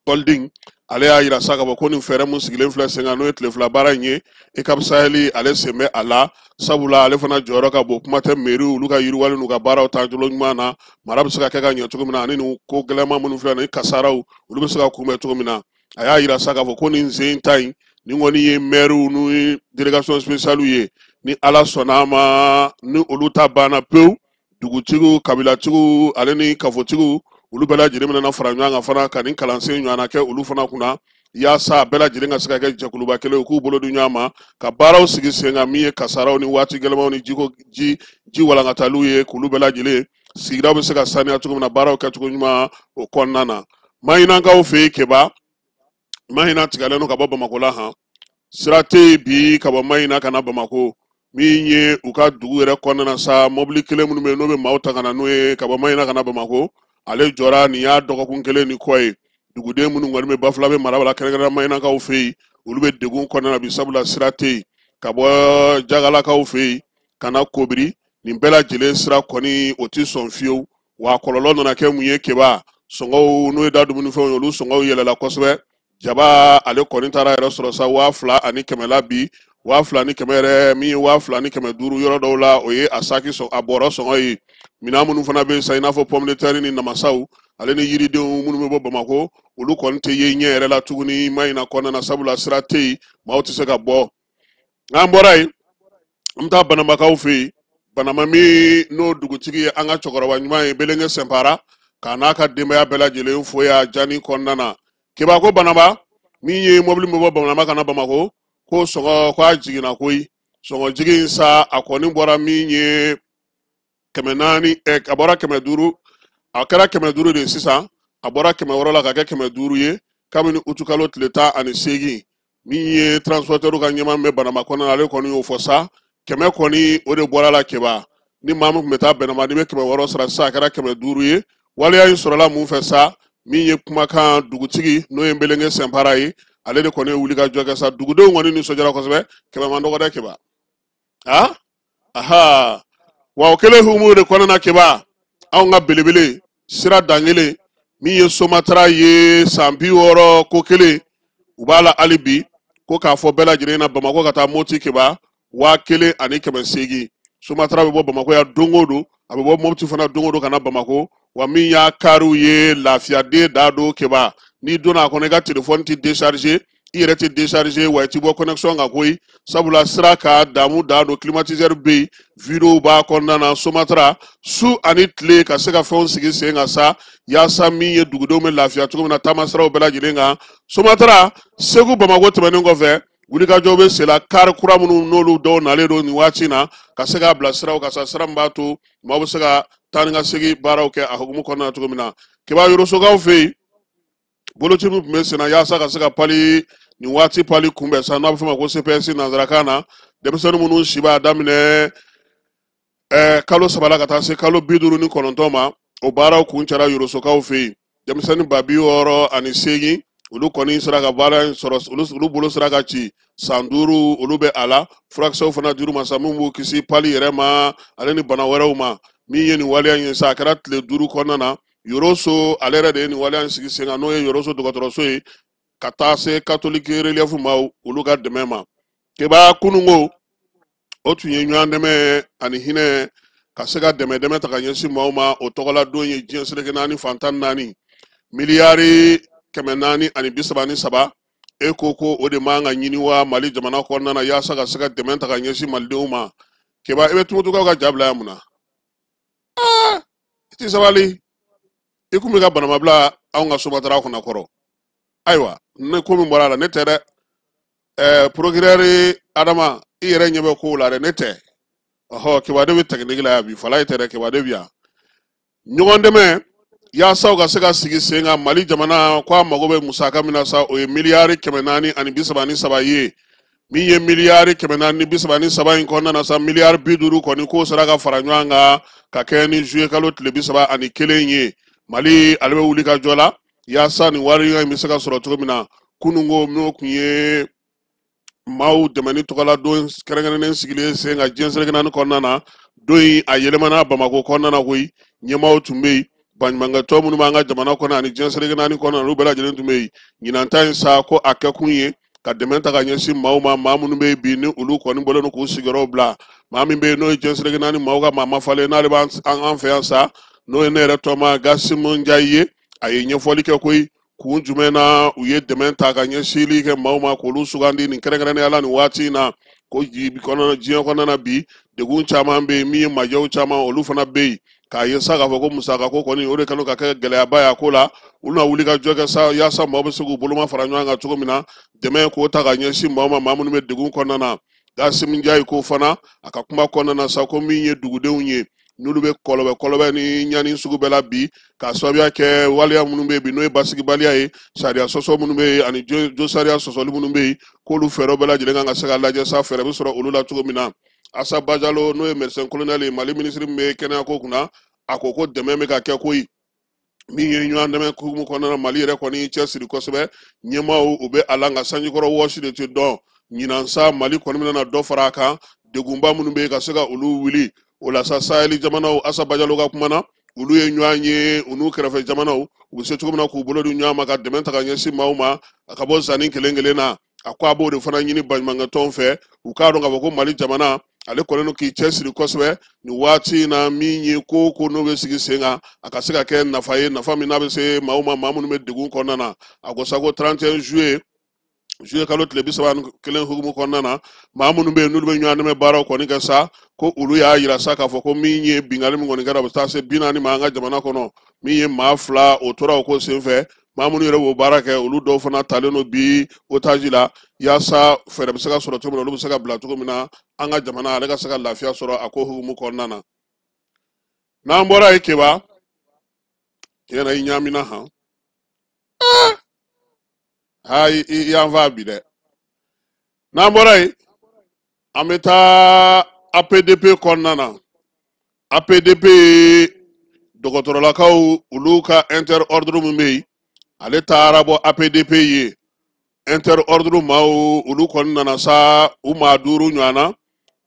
Holding ale y'a yira sa k'a fɔ ko nin fɛɛrɛ mun sigilen filɛ sen kan, n'o ye tile 2 baara in ye, EUCAP Sahel ale sen bɛ a la, sabula ale fana jɔyɔrɔ ka bon. Kuma tɛ mairie olu ka yiriwali n'u ka baaraw taabolo ɲuman na, mara bɛ se ka kɛ ka ɲɛ cogo min na, ani nin ko gɛlɛnman minnu filɛ nin kasaraw, olu bɛ se ka kunbɛn cogo min na. A y'a yira sa k'a fɔ ko nin sen ta in, nin kɔni ye maires n'u délégation spéciale ye, ni Ala sɔnna a ma, ni olu ta banna pewu, dugutigiw, kabilatigiw ale ni kafotigiw, olu bɛɛ lajɛlen bɛna fara ɲɔgɔn kan fana ka nin kalansen ɲɔgɔnna kɛ olu fana kunna, yaasa bɛɛ lajɛlen ka se ka kɛ jɛkuluba kelen ye, k'u bolo di ɲɔgɔn ma ka baaraw sigi sen kan, min ye kasaraw ni waati gɛlɛnmanw ni jiko ji ji walankataliw ye, k'olu bɛɛ lajɛlen sigidaw bɛ se ka saniya cogo min na, baaraw kɛcogo ɲuman o kɔnɔna na. Mahinakaw fɛ yen, Keba, Mahina tigɛlen don ka bɔ Bamakɔ la han, sira tɛ yen bi ka bɔ Mahina ka na Bamakɔ. Min ye u ka dugu yɛrɛ kɔnɔna na sa, mɔbili kelen minnu bɛ yen n'o bɛ maaw ta ka na n'o ye ka bɔ Mahina ka na Bamakɔ, ale jɔra nin y'a dɔgɔkun kelen ni kɔ ye. Duguden minnu kɔni bɛ Bafulabe mara la, kɛrɛnkɛrɛnnenya Mahinakaw fɛ yen, olu bɛ degun kɔnɔna na bi, sabula sira tɛ yen ka bɔ Jagalakaw fɛ yen ka na Kobiri. Nin bɛɛ lajɛlen sira kɔni o tɛ sɔn fiyewu. Wa kɔlɔlɔ nana kɛ mun ye Keba? Sɔngɔw, n'o ye da dumunifɛnw ye, olu sɔngɔw yɛlɛla kosɛbɛ. Jaba ale kɔni taara yɛrɛ sɔrɔ sa 2100 la bi, 2100 yɛrɛ, min ye 2500 yɔrɔ dɔw la, o ye a saki sɔn a bɔrɔ sɔngɔ ye. Minɛn minnu fana bɛ yen sa, i n'a fɔ pomme de terre ni namasaw ale ni yiridenw minnu bɛ bɔ Bamakɔ, olu kɔni tɛ ye ɲɛ yɛrɛ la tuguni Mahina kɔnɔna na, sabula sira tɛ yen, maaw tɛ se ka bɔ. N'an bɔra yen, an bɛ taa Banamakaw fɛ yen. Banama min n'o dugutigi ye an ka cɛkɔrɔba ɲuman ye, Belenge Sɛnpara, k'a n'a ka denbaya bɛɛ lajɛlen fo yan jani kɔnɔna na. Keba ko Banama, min ye mɔbili min bɔ Banama ka na Bamakɔ, ko sɔngɔ ko a jiginna koyi. Sɔngɔ jigin sa, a kɔni bɔra min ye 400, a bɔra 500, a kɛra 500 de ye sisan, a bɔra 600 la ka kɛ 500 ye kabini utukalo tile 18. Min ye transporteur ka ɲɛmaa bɛ Banama kɔnɔna na, ale kɔni y'o fɔ sa, 100 kɔni o de bɔra la Keba. Ni maa min tun bɛ taa Banama, n'i bɛ 600 sara sisan, a kɛra 500 ye. Waleya in sɔrɔla mun fɛ sa? Min ye kumakan dugutigi, n'o ye Belenge Sɛnpara ye, ale de kɔni ye wulikajɔ kɛ sa. Dugudenw kɔni nisɔndiyara kosɛbɛ. 100 man dɔgɔ dɛ Keba. A aha, wa o kɛlen hukumu de kɔnɔna na Keba, anw ka belebele sira dankelen min ye Somatara ye, san 60 ko kelen u b'a la hali bi, ko k'a fɔ bɛɛ lajɛlen na, Bamakɔ ka taa Moti Keba, 1800. Somatara bɛ bɔ Bamakɔ yan don o don, a bɛ bɔ Moti fana don o don ka na Bamakɔ. Wa min y'a kariw ye, lafiyaden da don Keba, n'i donna a kɔnɔ, i ka telefɔni tɛ décharger, i yɛrɛ tɛ décharger, wa i tɛ bɔ connexion kan koyi, sabula sira ka damu dan don, climatiseur bɛ yen, vidéo b'a kɔnɔna na. Somatara su ani tile ka se ka fɛnw sigi sen kan sa, yaasa min ye dugudenw bɛ lafiya cogo min na taama siraw bɛɛ lajɛlen kan. Somatara Segu Bamakɔ tɛmɛnen kɔfɛ, wulikajɔw bɛ sen la, kari kura minnu n'olu dɔw nalen don nin waati in na, ka se k'a bila siraw kan sa, sira min b'a to maaw bɛ se ka taa ni ka segin baaraw kɛ a hukumu kɔnɔna na cogo min na. Keba, Yorosokaw fɛ yen, boloci min tun bɛ sen na yaasa ka se ka pali nin waati pali kunbɛn sa, n'a bɛ f'o ma ko CPS nanzarakan na, denmisɛnnin minnu si b'a daminɛ kalo 3 la ka taa se kalo 59 ma, o baaraw kuncɛra Yorosokaw fɛ yen. Denmisɛnnin 68000, olu kɔni sera ka baara in sɔrɔ, olu bolo sera ka ci, san 5 olu bɛ a la. Furakisɛw fana dir'u ma sa, min b'u kisi pali yɛrɛ ma ale ni bana wɛrɛw ma. Min ye nin waleya in ye sa, a kɛra tile 5 kɔnɔna na. Yoroso ale yɛrɛ de ye nin waleya in sigi sen kan, n'o ye Yoroso dɔgɔtɔrɔso ye, ka taa se Catholique Relief ma, olu ka dɛmɛ ma. Keba, kununko o tun ye ɲɔgɔn dɛmɛ ani hinɛ, ka se ka dɛmɛ dɛmɛ ta ka ɲɛsin maaw ma, o tɔgɔla don ye diɲɛ seleke naani fan 14, miliyari 433. E ko ko o de man ka ɲini wa Mali jamana kɔnɔna na, yaasa ka se ka dɛmɛ ta ka ɲɛsin malidenw ma. Keba, i bɛ Tumutukaw ka ja bila yan mun na? Aa, i ti sabali, i kun bɛ ka banama bila anw ka Somatara kɔnɔ kɔrɔ. Ayiwa, ne ko min bɔra a la, ne tɛ dɛ. Procureur Adama, i yɛrɛ ɲɛ bɛ kow la dɛ, ne tɛ. Ɔhɔ, Keba de bɛ technique la yan bi, Falaye tɛ dɛ, Keba de bɛ yan. Ɲɔgɔn dɛmɛ yaasa u ka se ka sigi sen kan Mali jamana ko a mago bɛ musaka min na sa, o ye miliyari 433 ye. Min ye miliyari 433 in kɔnɔna na sa, miliyari 50 kɔni k'o sera ka fara ɲɔgɔn kan ka kɛ ni juillet kalo tile 31 ye. Mali ale bɛ wuli ka jɔ la yaasa nin wari in bɛ se ka sɔrɔ cogo min na. Kununko n'o tun ye maaw dɛmɛni tɔgɔla don kɛrɛnkɛrɛnnen sigilen sen kan diɲɛ seleke naani kɔnɔna na, don in a yɛlɛmana Bamakɔ kɔnɔna na koyi. Ɲɛmaaw tun bɛ yen, Baɲumankɛtɔn minnu b'an ka jamana kɔnɔ ani diɲɛ seleke naani kɔnɔ, olu bɛɛ lajɛlen tun bɛ yen. Ɲinan ta in sa, ko a kɛkun ye ka dɛmɛ ta ka ɲɛsin maaw ma, maa minnu bɛ yen bi ni olu kɔni bɔlen don k'u sigiyɔrɔw bila. Maa min bɛ yen n'o ye diɲɛ seleke naani maaw ka maa mafalen, n'ale b'an an fɛ yan sa, n'o ye ne yɛrɛ tɔma Gasimu Njayi ye, a ye ɲɛfɔli kɛ koyi, kun jumɛn na u ye dɛmɛ ta ka ɲɛsinli kɛ maaw ma k'olu sugandi nin kɛrɛnkɛrɛnnenya la nin waati in na, ko diɲɛ kɔnɔna na bi, degun caman bɛ yen, min ye majɛw caman olu fana bɛ yen, k'a ye sa k'a fɔ ko musakako kɔni o de kɛlen ka kɛ gɛlɛyaba ye a ko la. Olu na wuli ka jɔ kɛ sa yaasa maaw bɛ se k'u boloma fara ɲɔgɔn kan cogo min na, dɛmɛ k'o ta ka ɲɛsin maaw ma, maa minnu bɛ degun kɔnɔna na. Gasimu Njayi ko fana a ka kuma kɔnɔna na sa, ko min ye dugudenw ye, n'olu bɛ kɔlɔbɛ kɔlɔbɛ ni ɲani sugu bɛɛ la bi, k'a sababuya kɛ waleya minnu bɛ yen bi, n'o ye basigibaliya ye, sariya sɔsɔ minnu bɛ yen ani jo sariya sɔsɔli minnu bɛ yen, k'olu fɛɛrɛw bɛɛ lajɛlen kan ka se ka lajɛ sa, fɛɛrɛ bɛ sɔrɔ olu la cogo min na. Asa Bajalo, n'o ye médecin colonel ye, Mali minisiri min bɛ kɛnɛyako kunna, a ko ko dɛmɛ bɛ ka kɛ koyi, min ye ɲɔgɔn dɛmɛ hukumu kɔnɔna na. Mali yɛrɛ kɔni cɛsiri kosɛbɛ, ɲɛmaaw u bɛ a la, nka sanjikɔrɔ wɔsi de tɛ dɔn. Ɲinan sa, Mali kɔni bɛna dɔ fara a kan, degunba minnu bɛ yen ka se ka olu wuli. O la sa, Saheli jamanaw, Asa Bajalo ka kuma na, olu ye ɲɔgɔn ye u n'u kɛrɛfɛ jamanaw, u bɛ se cogo min na k'u bolo di ɲɔgɔn ma ka dɛmɛ ta ka ɲɛsin maaw ma a ka bɔ zanni kelen kelen na. A ko a b'o de fana ɲini baɲumankɛtɔnw fɛ, u k'a dɔn k'a fɔ ko Mali jamana ale kɔni don k'i cɛsiri kosɛbɛ nin waati in na, min ye ko ko n'o bɛ sigi sen kan, a ka se ka kɛ nafa ye, nafa min n'a bɛ se maaw ma, maa minnu bɛ degun kɔnɔna na. A ko sa ko 31 juillet, juillet kalo tile 31 hukumu kɔnɔna na, maa minnu bɛ yen n'olu bɛ ɲɔgɔn dɛmɛ baaraw kɔni kɛ sa, ko olu y'a yira sa k'a fɔ ko min ye binkanni min kɔni kɛra, o bɛ taa se 40 ma an ka jamana kɔnɔ, min ye maa 2 o tora o ko senfɛ. Maa minnu yɛrɛ b'o baara kɛ, olu dɔw fana talen don bi otage la, yaasa fɛɛrɛ bɛ se ka sɔrɔ cogo min na, olu bɛ se ka bila cogo min na, an ka jamana ale ka se ka lafiya sɔrɔ a ko hukumu kɔnɔna na. N'an bɔra yen, Keba, tiɲɛ na i ɲaamina han, aa i y'an fa bi dɛ. N'an bɔra yen, an bɛ taa APDP kɔnɔna na. APDP dɔgɔtɔrɔlakaw, olu ka interordre min bɛ yen, ale taara bɔ APDP ye. Interordre maaw, olu kɔni nana sa, u maa 5 ɲɔgɔn na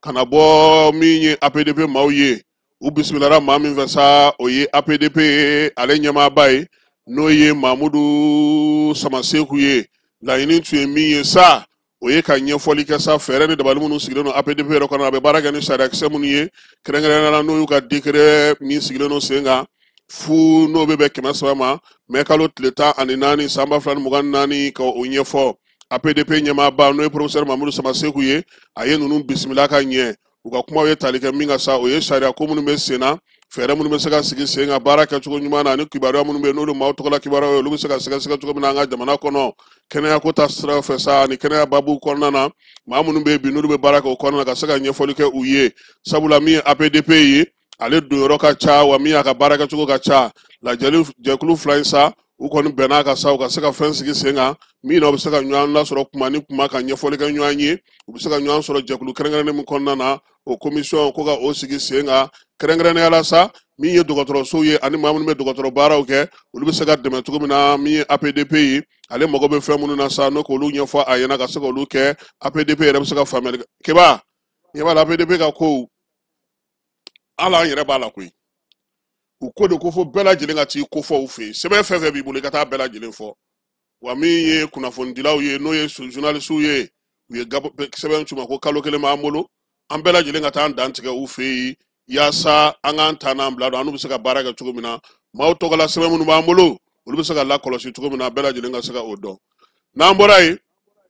ka na bɔ min ye APDP maaw ye. U bisimilara maa min fɛ sa, o ye APDP ye, ale ɲɛmaaba ye, n'o ye Mamudu Samaseku ye. Laɲini tun ye min ye sa, o ye ka ɲɛfɔli kɛ sa, fɛɛrɛ ni dabali minnu sigilen don APDP yɛrɛ kɔnɔ, a bɛ baara kɛ ni sariyakisɛ minnu ye, kɛrɛnkɛrɛnnenya la n'o y'u ka décret min sigilen don sen kan fu, n'o bɛ bɛn 300 ma, mɛ kalo tile 14 san 2024, ka o ɲɛfɔ. APDP ɲɛmaaba, n'o ye professeur Mamudu Samaseku ye, a ye ninnu bisimila ka ɲɛ. U ka kumaw ye tali kɛ min kan sa, o ye sariya ko minnu bɛ sen na, fɛɛrɛ minnu bɛ se ka sigi sen kan baara kɛcogo ɲuman na, ani kibaruya minnu bɛ yen n'olu maaw tɔgɔla kibaruyaw ye, olu bɛ se ka sɛgɛsɛgɛ cogo min na an ka jamana kɔnɔ, kɛnɛyako ta sira fɛ sa, ani kɛnɛya babu kɔnɔna na, maa minnu bɛ yen bi n'olu bɛ baara kɛ o kɔnɔna na, ka se ka ɲɛfɔli kɛ u ye. Sabula min ye APDP ye, ale donyɔrɔ ka ca, wa min y'a ka baara kɛcogo ka ca. Lajɛli jɛkulu 2 in sa, u kɔni bɛn'a kan sa, u ka se ka fɛn sigi sen kan min na u bɛ se ka ɲɔgɔn lasɔrɔ kuma ni kuma ka ɲɛfɔli kɛ ɲɔgɔn ye. U bɛ se ka ɲɔgɔn sɔrɔ jɛkulu kɛrɛnkɛrɛnnen min kɔnɔna na, o commission ko ka o sigi sen kan, kɛrɛnkɛrɛnnenya la sa, min ye dɔgɔtɔrɔsow ye ani maa minnu bɛ dɔgɔtɔrɔ baaraw kɛ, olu bɛ se ka dɛmɛ cogo min na. Min ye APDP ye, ale mago bɛ fɛn minnu na sa, n'o k'olu ɲɛfɔ a ɲɛna ka se k'olu kɛ, APDP yɛrɛ bɛ se ka faamuyali kɛ. Keba, ɲɛ b'a la APDP ka kow, hali an yɛrɛ b'a la koyi. U ko de ko fo bɛɛ lajɛlen ka t'i kofɔ u fɛ yen, sɛbɛn fɛn fɛn b'i bolo, i ka taa bɛɛ lajɛlen fɔ. Wa min ye kunnafonidilaw ye, n'o ye journalistew ye, u ye sɛbɛn c'u ma ko kalo 1 b'an bolo, an bɛɛ lajɛlen ka taa an dantigɛ u fɛ yen, yaasa an k'an ta n'an bila don, an n'u bɛ se ka baara kɛ cogo min na, maaw tɔgɔla sɛbɛn minnu b'an bolo, olu bɛ se ka lakɔlɔsi cogo min na, bɛɛ lajɛlen ka se ka o dɔn. N'an bɔra yen,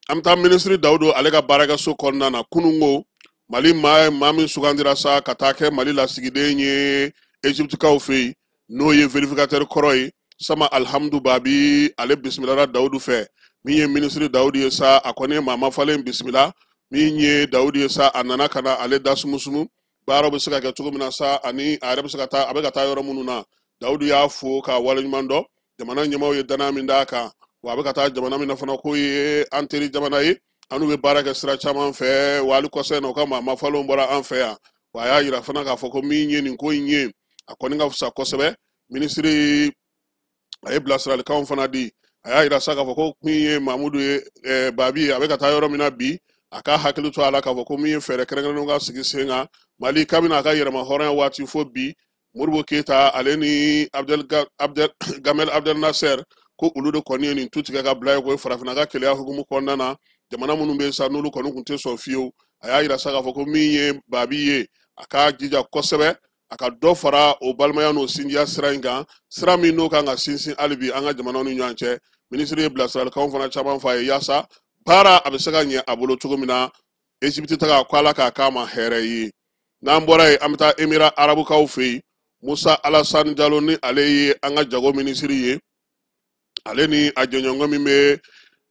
an bɛ taa minisiri Dawudu ale ka baarakɛso kɔnɔna na. Kununko, Mali maa maa min sugandira sa ka taa kɛ Mali lasigiden ye Egyptikaw fɛ yen, n'o ye vérificateur kɔrɔ ye, Sama Alhamdu Babi, ale bisimilara Dawudu fɛ. Min ye minisiri Dawudu ye sa, a kɔni ye maa mafalen bisimila. Min ye Dawudu ye sa, a nana ka na ale da sumusumu, baaraw bɛ se ka kɛ cogo min na sa, ani a yɛrɛ bɛ se ka taa, a bɛ ka taa yɔrɔ minnu na. Dawudu y'a fo k'a waleɲuman dɔn, jamana ɲɛmaaw ye danaya min d'a kan, wa a bɛ ka taa jamana min na fana, k'o ye an teri jamana ye, an n'u bɛ baara kɛ sira caman fɛ, wa hali kɔsa in na u ka maa mafalenw bɔra an fɛ yan. Wa a y'a yira fana k'a fɔ ko min ye nin ko in ye, a kɔni ka fisa kosɛbɛ. Minisiri a ye bilasiralikanw fana di, a y'a yira sa k'a fɔ ko min ye Mamudu ye, Babi ye, a bɛ ka taa yɔrɔ min na bi, a ka hakili to a la k'a fɔ ko min ye fɛɛrɛ kɛrɛnkɛrɛnnenw ka sigi sen kan Mali kabini a ka yɛrɛma hɔrɔnya waati fo bi, Modibo Keyita ale ni Abdel Gamel Abdel Nasser ko olu de kɔni ye nin tu tigɛ ka bila ye ko farafinna ka keleya hukumu kɔnɔna na jamana minnu bɛ sa n'olu kɔni tun tɛ sɔn fiyewu. A y'a yira sa k'a fɔ ko min ye Babi ye a k'a jija kosɛbɛ a ka dɔ fara o balimaya n'o sinjiya sira in kan, sira min n'o kan ka sinsin hali bi an ka jamanaw ni ɲɔgɔn cɛ. Minisiri ye bilasiralikanw fana caman f'a ye yaasa baara a bɛ se ka ɲɛ a bolo cogo min na Egypte taga ko Ala k'a k'a ma hɛrɛ ye. N'an bɔra yen an bɛ taa Emira Arabukaw fɛ yen. Musa Alassane Diallo ni ale ye an ka jago minisiri ye, ale ni a jɛɲɔgɔn min bɛ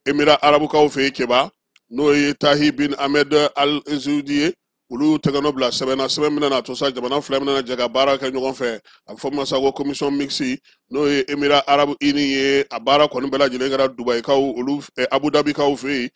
Emira Arabukaw fɛ yen Keba, n'o ye Tahi bin Ahmed Al Zoudi ye, olu tɛgɛnɔ bila sɛbɛn na, sɛbɛn min nana to sa jamana fila min nana jɛ ka baara kɛ ɲɔgɔn fɛ, a bɛ fɔ min ma sa ko commission mixte, n'o ye Emira Arabu Uni ye. A baara kɔni bɛɛ lajɛlen kɛra Dubayikaw olu Abu Dhabikaw fɛ yen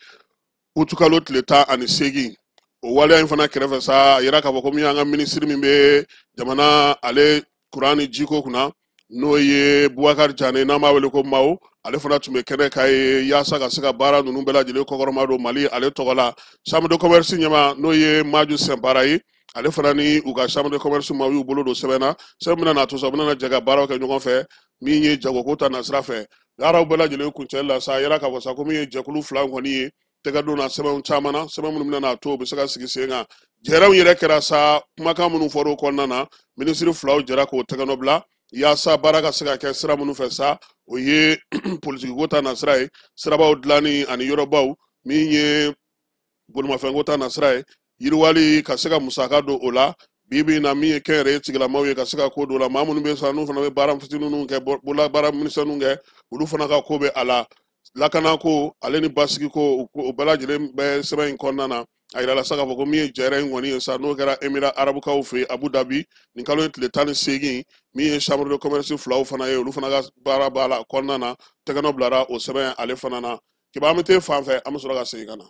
utukalo tile 18. O waleya in fana kɛrɛfɛ sa, a yira k'a fɔ ko min y'an ka minisiri min bɛ jamana ale kuran ni jiko kunna, n'o ye Bubakari Jane, n'an b'a wele ko Mawo, ale fana tun bɛ kɛnɛ kan ye yaasa ka se ka baara ninnu bɛɛ lajɛlen kɔkɔrɔma don Mali ale tɔgɔ la. Chambre de commerce ɲɛmaa n'o ye Maju Sɛnpara ye, ale fana ni u ka chambre de commerce maaw y'u bolo don sɛbɛn na, sɛbɛn min nana to sa u bɛna jɛ ka baaraw kɛ ɲɔgɔn fɛ min ye jagoko ta nasira fɛ. Baaraw bɛɛ lajɛlen kuncɛli la sa, a yira k'a fɔ sa ko min ye jɛkulu fila kɔni ye tɛgɛ donna sɛbɛnw caman na, sɛbɛn minnu bɛna to u bɛ se ka sigi sen kan. Jɛrɛw yɛrɛ kɛra sa, kumakan minnu fɔra o kɔnɔna na, minisiri filaw jɛra k'o tɛgɛnɔ bila yaasa baara ka se ka kɛ sira minnu fɛ sa, o ye politikiko ta nasira ye, sirabaw dilanni ani yɔrɔbaw, min ye bolimafɛnko ta nasira ye, yiriwali ka se ka musaka don o la. Bi bi in na min ye kɛnyɛrɛye tigilamaw ye ka se ka ko don o la, maa minnu bɛ sa n'u fana bɛ baara fitininw kɛ, bolola baara misɛnninw kɛ, olu fana ka ko bɛ a la. Lakanako ale ni basigiko o bɛɛ lajɛlen bɛ sɛbɛn in kɔnɔna na. A yirala sa k'a fɔ ko min ye jɛrɛ in kɔni ye sa, n'o kɛra Emira Arabukaw fɛ yen Abu Dhabi nin kalo in tile 18, min ye chambre de commerce filaw fana ye, olu fana ka baara b'a la kɔnɔna na, tɛgɛnɔ bilara o sɛbɛn ale fana na. Kiba an bɛ t'e fan fɛ, an bɛ sɔrɔ ka segin ka na.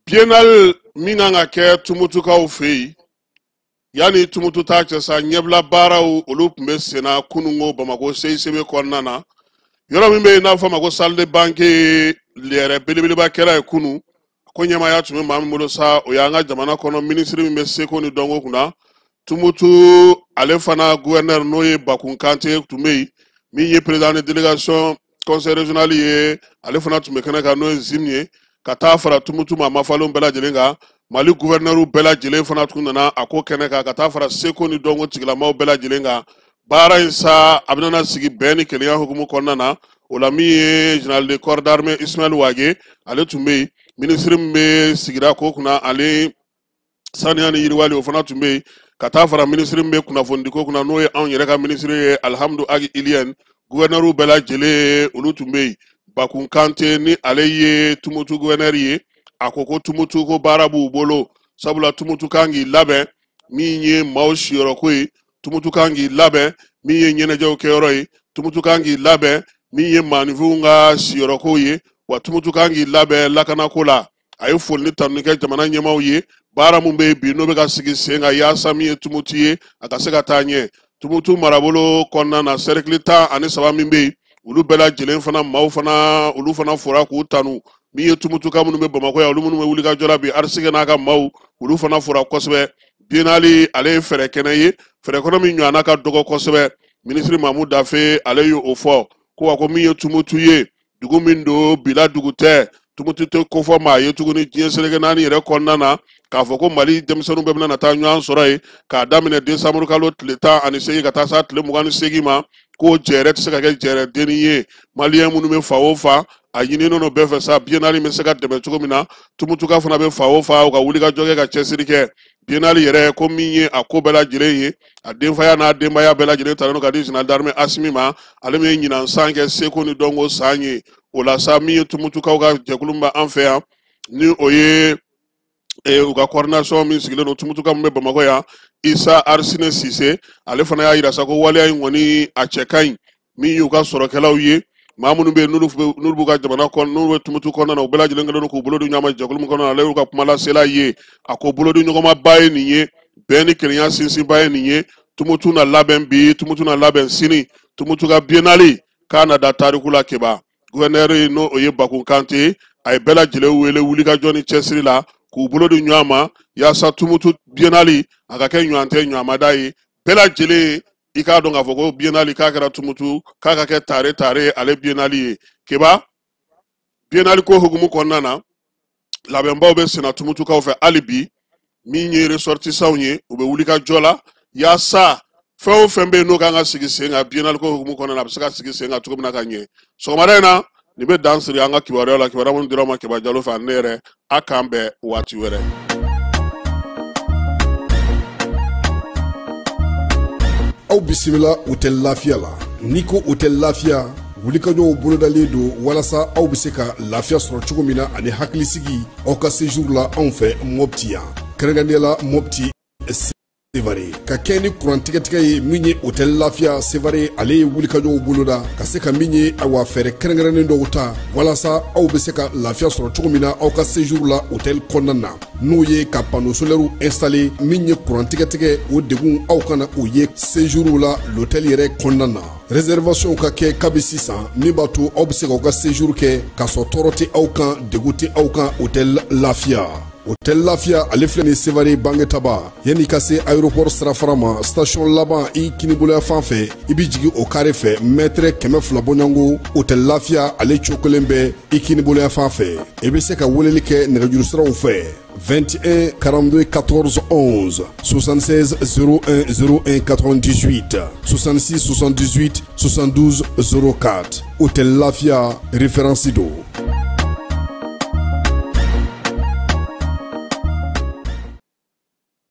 Biennale min kan ka kɛ Tumutukaw fɛ yen, yanni Tumutu ta cɛ sa, ɲɛbila baaraw olu tun bɛ senna kununko Bamakɔ CICB kɔnɔna na. Yɔrɔ min bɛ yen n'a fɔ a ma ko salle de banque yɛrɛ belebeleba kɛra yen kunun. Ko ɲɛmaaya tun bɛ maa min bolo sa, o y'an ka jamana kɔnɔ minisiri min bɛ seko ni dɔnko kunna, Tumutu ale fana gouverneur n'o ye Bakun Kante tun bɛ yen, min ye président de délégation conseil régional ye, ale fana tun bɛ kɛnɛ kan n'o ye Zim ye, ka taa fara Tumutu maa mafalenw bɛɛ lajɛlen kan. Mali gouverneur bɛɛ lajɛlen fana tun nana a ko kɛnɛ kan, ka taa fara seko ni dɔnko tigilamaw bɛɛ lajɛlen kan. Baara in sa, a bɛna sigi bɛn ni kelenya hukumu kɔnɔna na. O la min ye général de corps d'armée Ismaël Wage, ale tun bɛ yen, minisiri min bɛ sigida ko kunna ale saniya ni yiriwali, o fana tun bɛ yen, ka taa fara minisiri min bɛ kunnafonidiko kunna n'o ye anw yɛrɛ ka minisiri ye Alihamudu Agi Iliyɛn, gouverneur bɛɛ lajɛlen olu tun bɛ yen. Bakun Kante ni ale ye Tumutu gouverneur ye, a ko ko Tumutu ko baara b'u bolo, sabula Tumutu kan k'i labɛn min ye maaw siyɔrɔko ye, Tumutu kan k'i labɛn min ye ɲɛnajɛw kɛyɔrɔ ye, Tumutu kan k'i labɛn min ye maaninfinw ka siyɔrɔko ye, wa Tumutu kan k'i labɛn lakanako la. A ye foli ni tanuni kɛ jamana ɲɛmaaw ye, baara mun bɛ yen bi n'o bɛ ka sigi sen kan yaasa min ye Tumutu ye a ka se ka taa ɲɛ. Tumutu marabolo kɔnɔna na sɛrikili 13 min bɛ yen, olu bɛɛ lajɛlen fana maaw fana olu fana fora k'u tanu. Min ye Tumutuka minnu bɛ Bamakɔ yan, olu minnu bɛ wulikajɔ la bi, Arisike n'a ka maaw, olu fana fora kosɛbɛ. Biennale ale ye fɛɛrɛ kɛnɛ ye, fɛɛrɛ kɛnɛ min ɲɔgɔnna ka dɔgɔ kosɛbɛ. Minisiri Mamu Dafe ale y'o fɔ ko wa ko min ye Tumutu ye, dugu min don bila dugu tɛ, Tumutu tɛ kofɔ maa ye tuguni diɲɛ seleke naani yɛrɛ kɔnɔna na, k'a fɔ ko Mali denmisɛnninw bɛɛ bɛna na taa ɲɔgɔn sɔrɔ yen k'a daminɛ desanburu kalo tile 18 ka taa s'a tile 28 ma, k'o jɛrɛ tɛ se ka kɛ jɛrɛ denni ye. Maliyɛn minnu bɛ fan o fan, a ɲininen don bɛɛ fɛ sa, biennale bɛ se ka dɛmɛ cogo min na, Tumutuka fana bɛ fan o fan, u ka wulikajɔ kɛ ka cɛsiri kɛ. Biennale yɛrɛ ko min ye a ko bɛɛ lajɛlen ye, a denfaya n'a denbaya bɛɛ lajɛlen talen don ka di général d'armée Asimi ma, ale min ye ɲinan san kɛ seko ni dɔnko san ye. O la sa, min ye Tumutukaw ka jɛkulu min bɛ an fɛ yan, ni o ye u ka coordination min sigilen don Tumutuka min bɛ Bamakɔ yan, Isa Arsine Sise, ale fana y'a yira sa ko waleya in kɔni a cɛ ka ɲi. Min y'u ka sɔrɔkɛlaw ye, maa minnu bɛ yen n'olu b'u ka jamana kɔnɔ, n'olu bɛ Tumutu kɔnɔna na, u bɛɛ lajɛlen kɛlen don k'u bolo di ɲɔgɔn ma jɛkulu min kɔnɔna na, ale y'u ka kumalasela ye. A ko bolodi ɲɔgɔnmaba ye nin ye, bɛn ni kelenya sinsinba ye nin ye. Tumutu na labɛn bi, Tumutu na labɛn sini, Tumutu ka biennale k'a na da tariku la. Keba gouverneur, n'o o ye Bakun Kante, a ye bɛɛ lajɛlen wele wulikajɔ ni cɛsiri la k'u bolo di ɲɔgɔn ma yaasa Tumutu biennale a ka kɛ ɲɔgɔn tɛ ɲɔgɔnmada ye. Bɛɛ lajɛlen i k'a dɔn k'a fɔ ko biennale k'a kɛra Tumutu, k'a ka kɛ tare tare ale biennale ye. Keba biennale ko hukumu kɔnɔna na, labɛnbaw bɛ senna Tumutukaw fɛ hali bi. Min ye ressortissants ye, u bɛ wuli ka jɔ la yaasa fɛn o fɛn bɛ yen n'o kan ka sigi sen kan biennale ko hukumu kɔnɔna na, a bɛ se ka sigi sen kan cogo min na ka ɲɛ. Sɔgɔmada in na, nin bɛ dan siri an ka kibaruya la, kibaruya minnu dira aw ma Keba Jalo fɛ ani ne yɛrɛ. A k'an bɛn waati wɛrɛ. Aw bisimila Hôtel Lafiya la. N'i ko Hôtel Lafiya, wulikajɔw bolodalen don walasa aw bɛ se ka lafiya sɔrɔ cogo min na ani hakilisigi aw ka séjour la anw fɛ Mɔpti yan, kɛrɛnkɛrɛnnenya la Mɔpti Sevare. Ka kɛ ni kuran tigɛtigɛ ye, min ye Hôtel Lafiya Sevare, ale ye wulikajɔw boloda ka se ka min ye, awa, fɛɛrɛ kɛrɛnkɛrɛnnen dɔw ta walasa aw bɛ se ka lafiya sɔrɔ cogo min na aw ka séjour la hôtel kɔnɔna na, n'o ye ka panneau solaire installé. Min ye kuran tigɛtigɛ, o degun aw kana o ye séjour la l'hôtel yɛrɛ kɔnɔna na. Réservation ka kɛ kabi sisan, min b'a to aw bɛ se k'aw ka séjour kɛ k'a sɔrɔ tɔɔrɔ tɛ aw kan, degun tɛ aw kan. Hôtel Lafiya, Hôtel Lafiya, ale filɛ nin Sevare Bangetaba, yanni ka se aéroport sirafara ma, station laban i kiniboloya fan fɛ, i bɛ jigin o carré fɛ, mètre 200 bɔɲɔgɔnko, Hôtel Lafiya ale cogo kelen bɛ i kiniboloya fan fɛ. I bɛ se ka weleli kɛ nɛgɛjuru siraw fɛ: 21 42 14 11, 76 01 01 98, 66 78 72 04. Hôtel Lafia, référence don.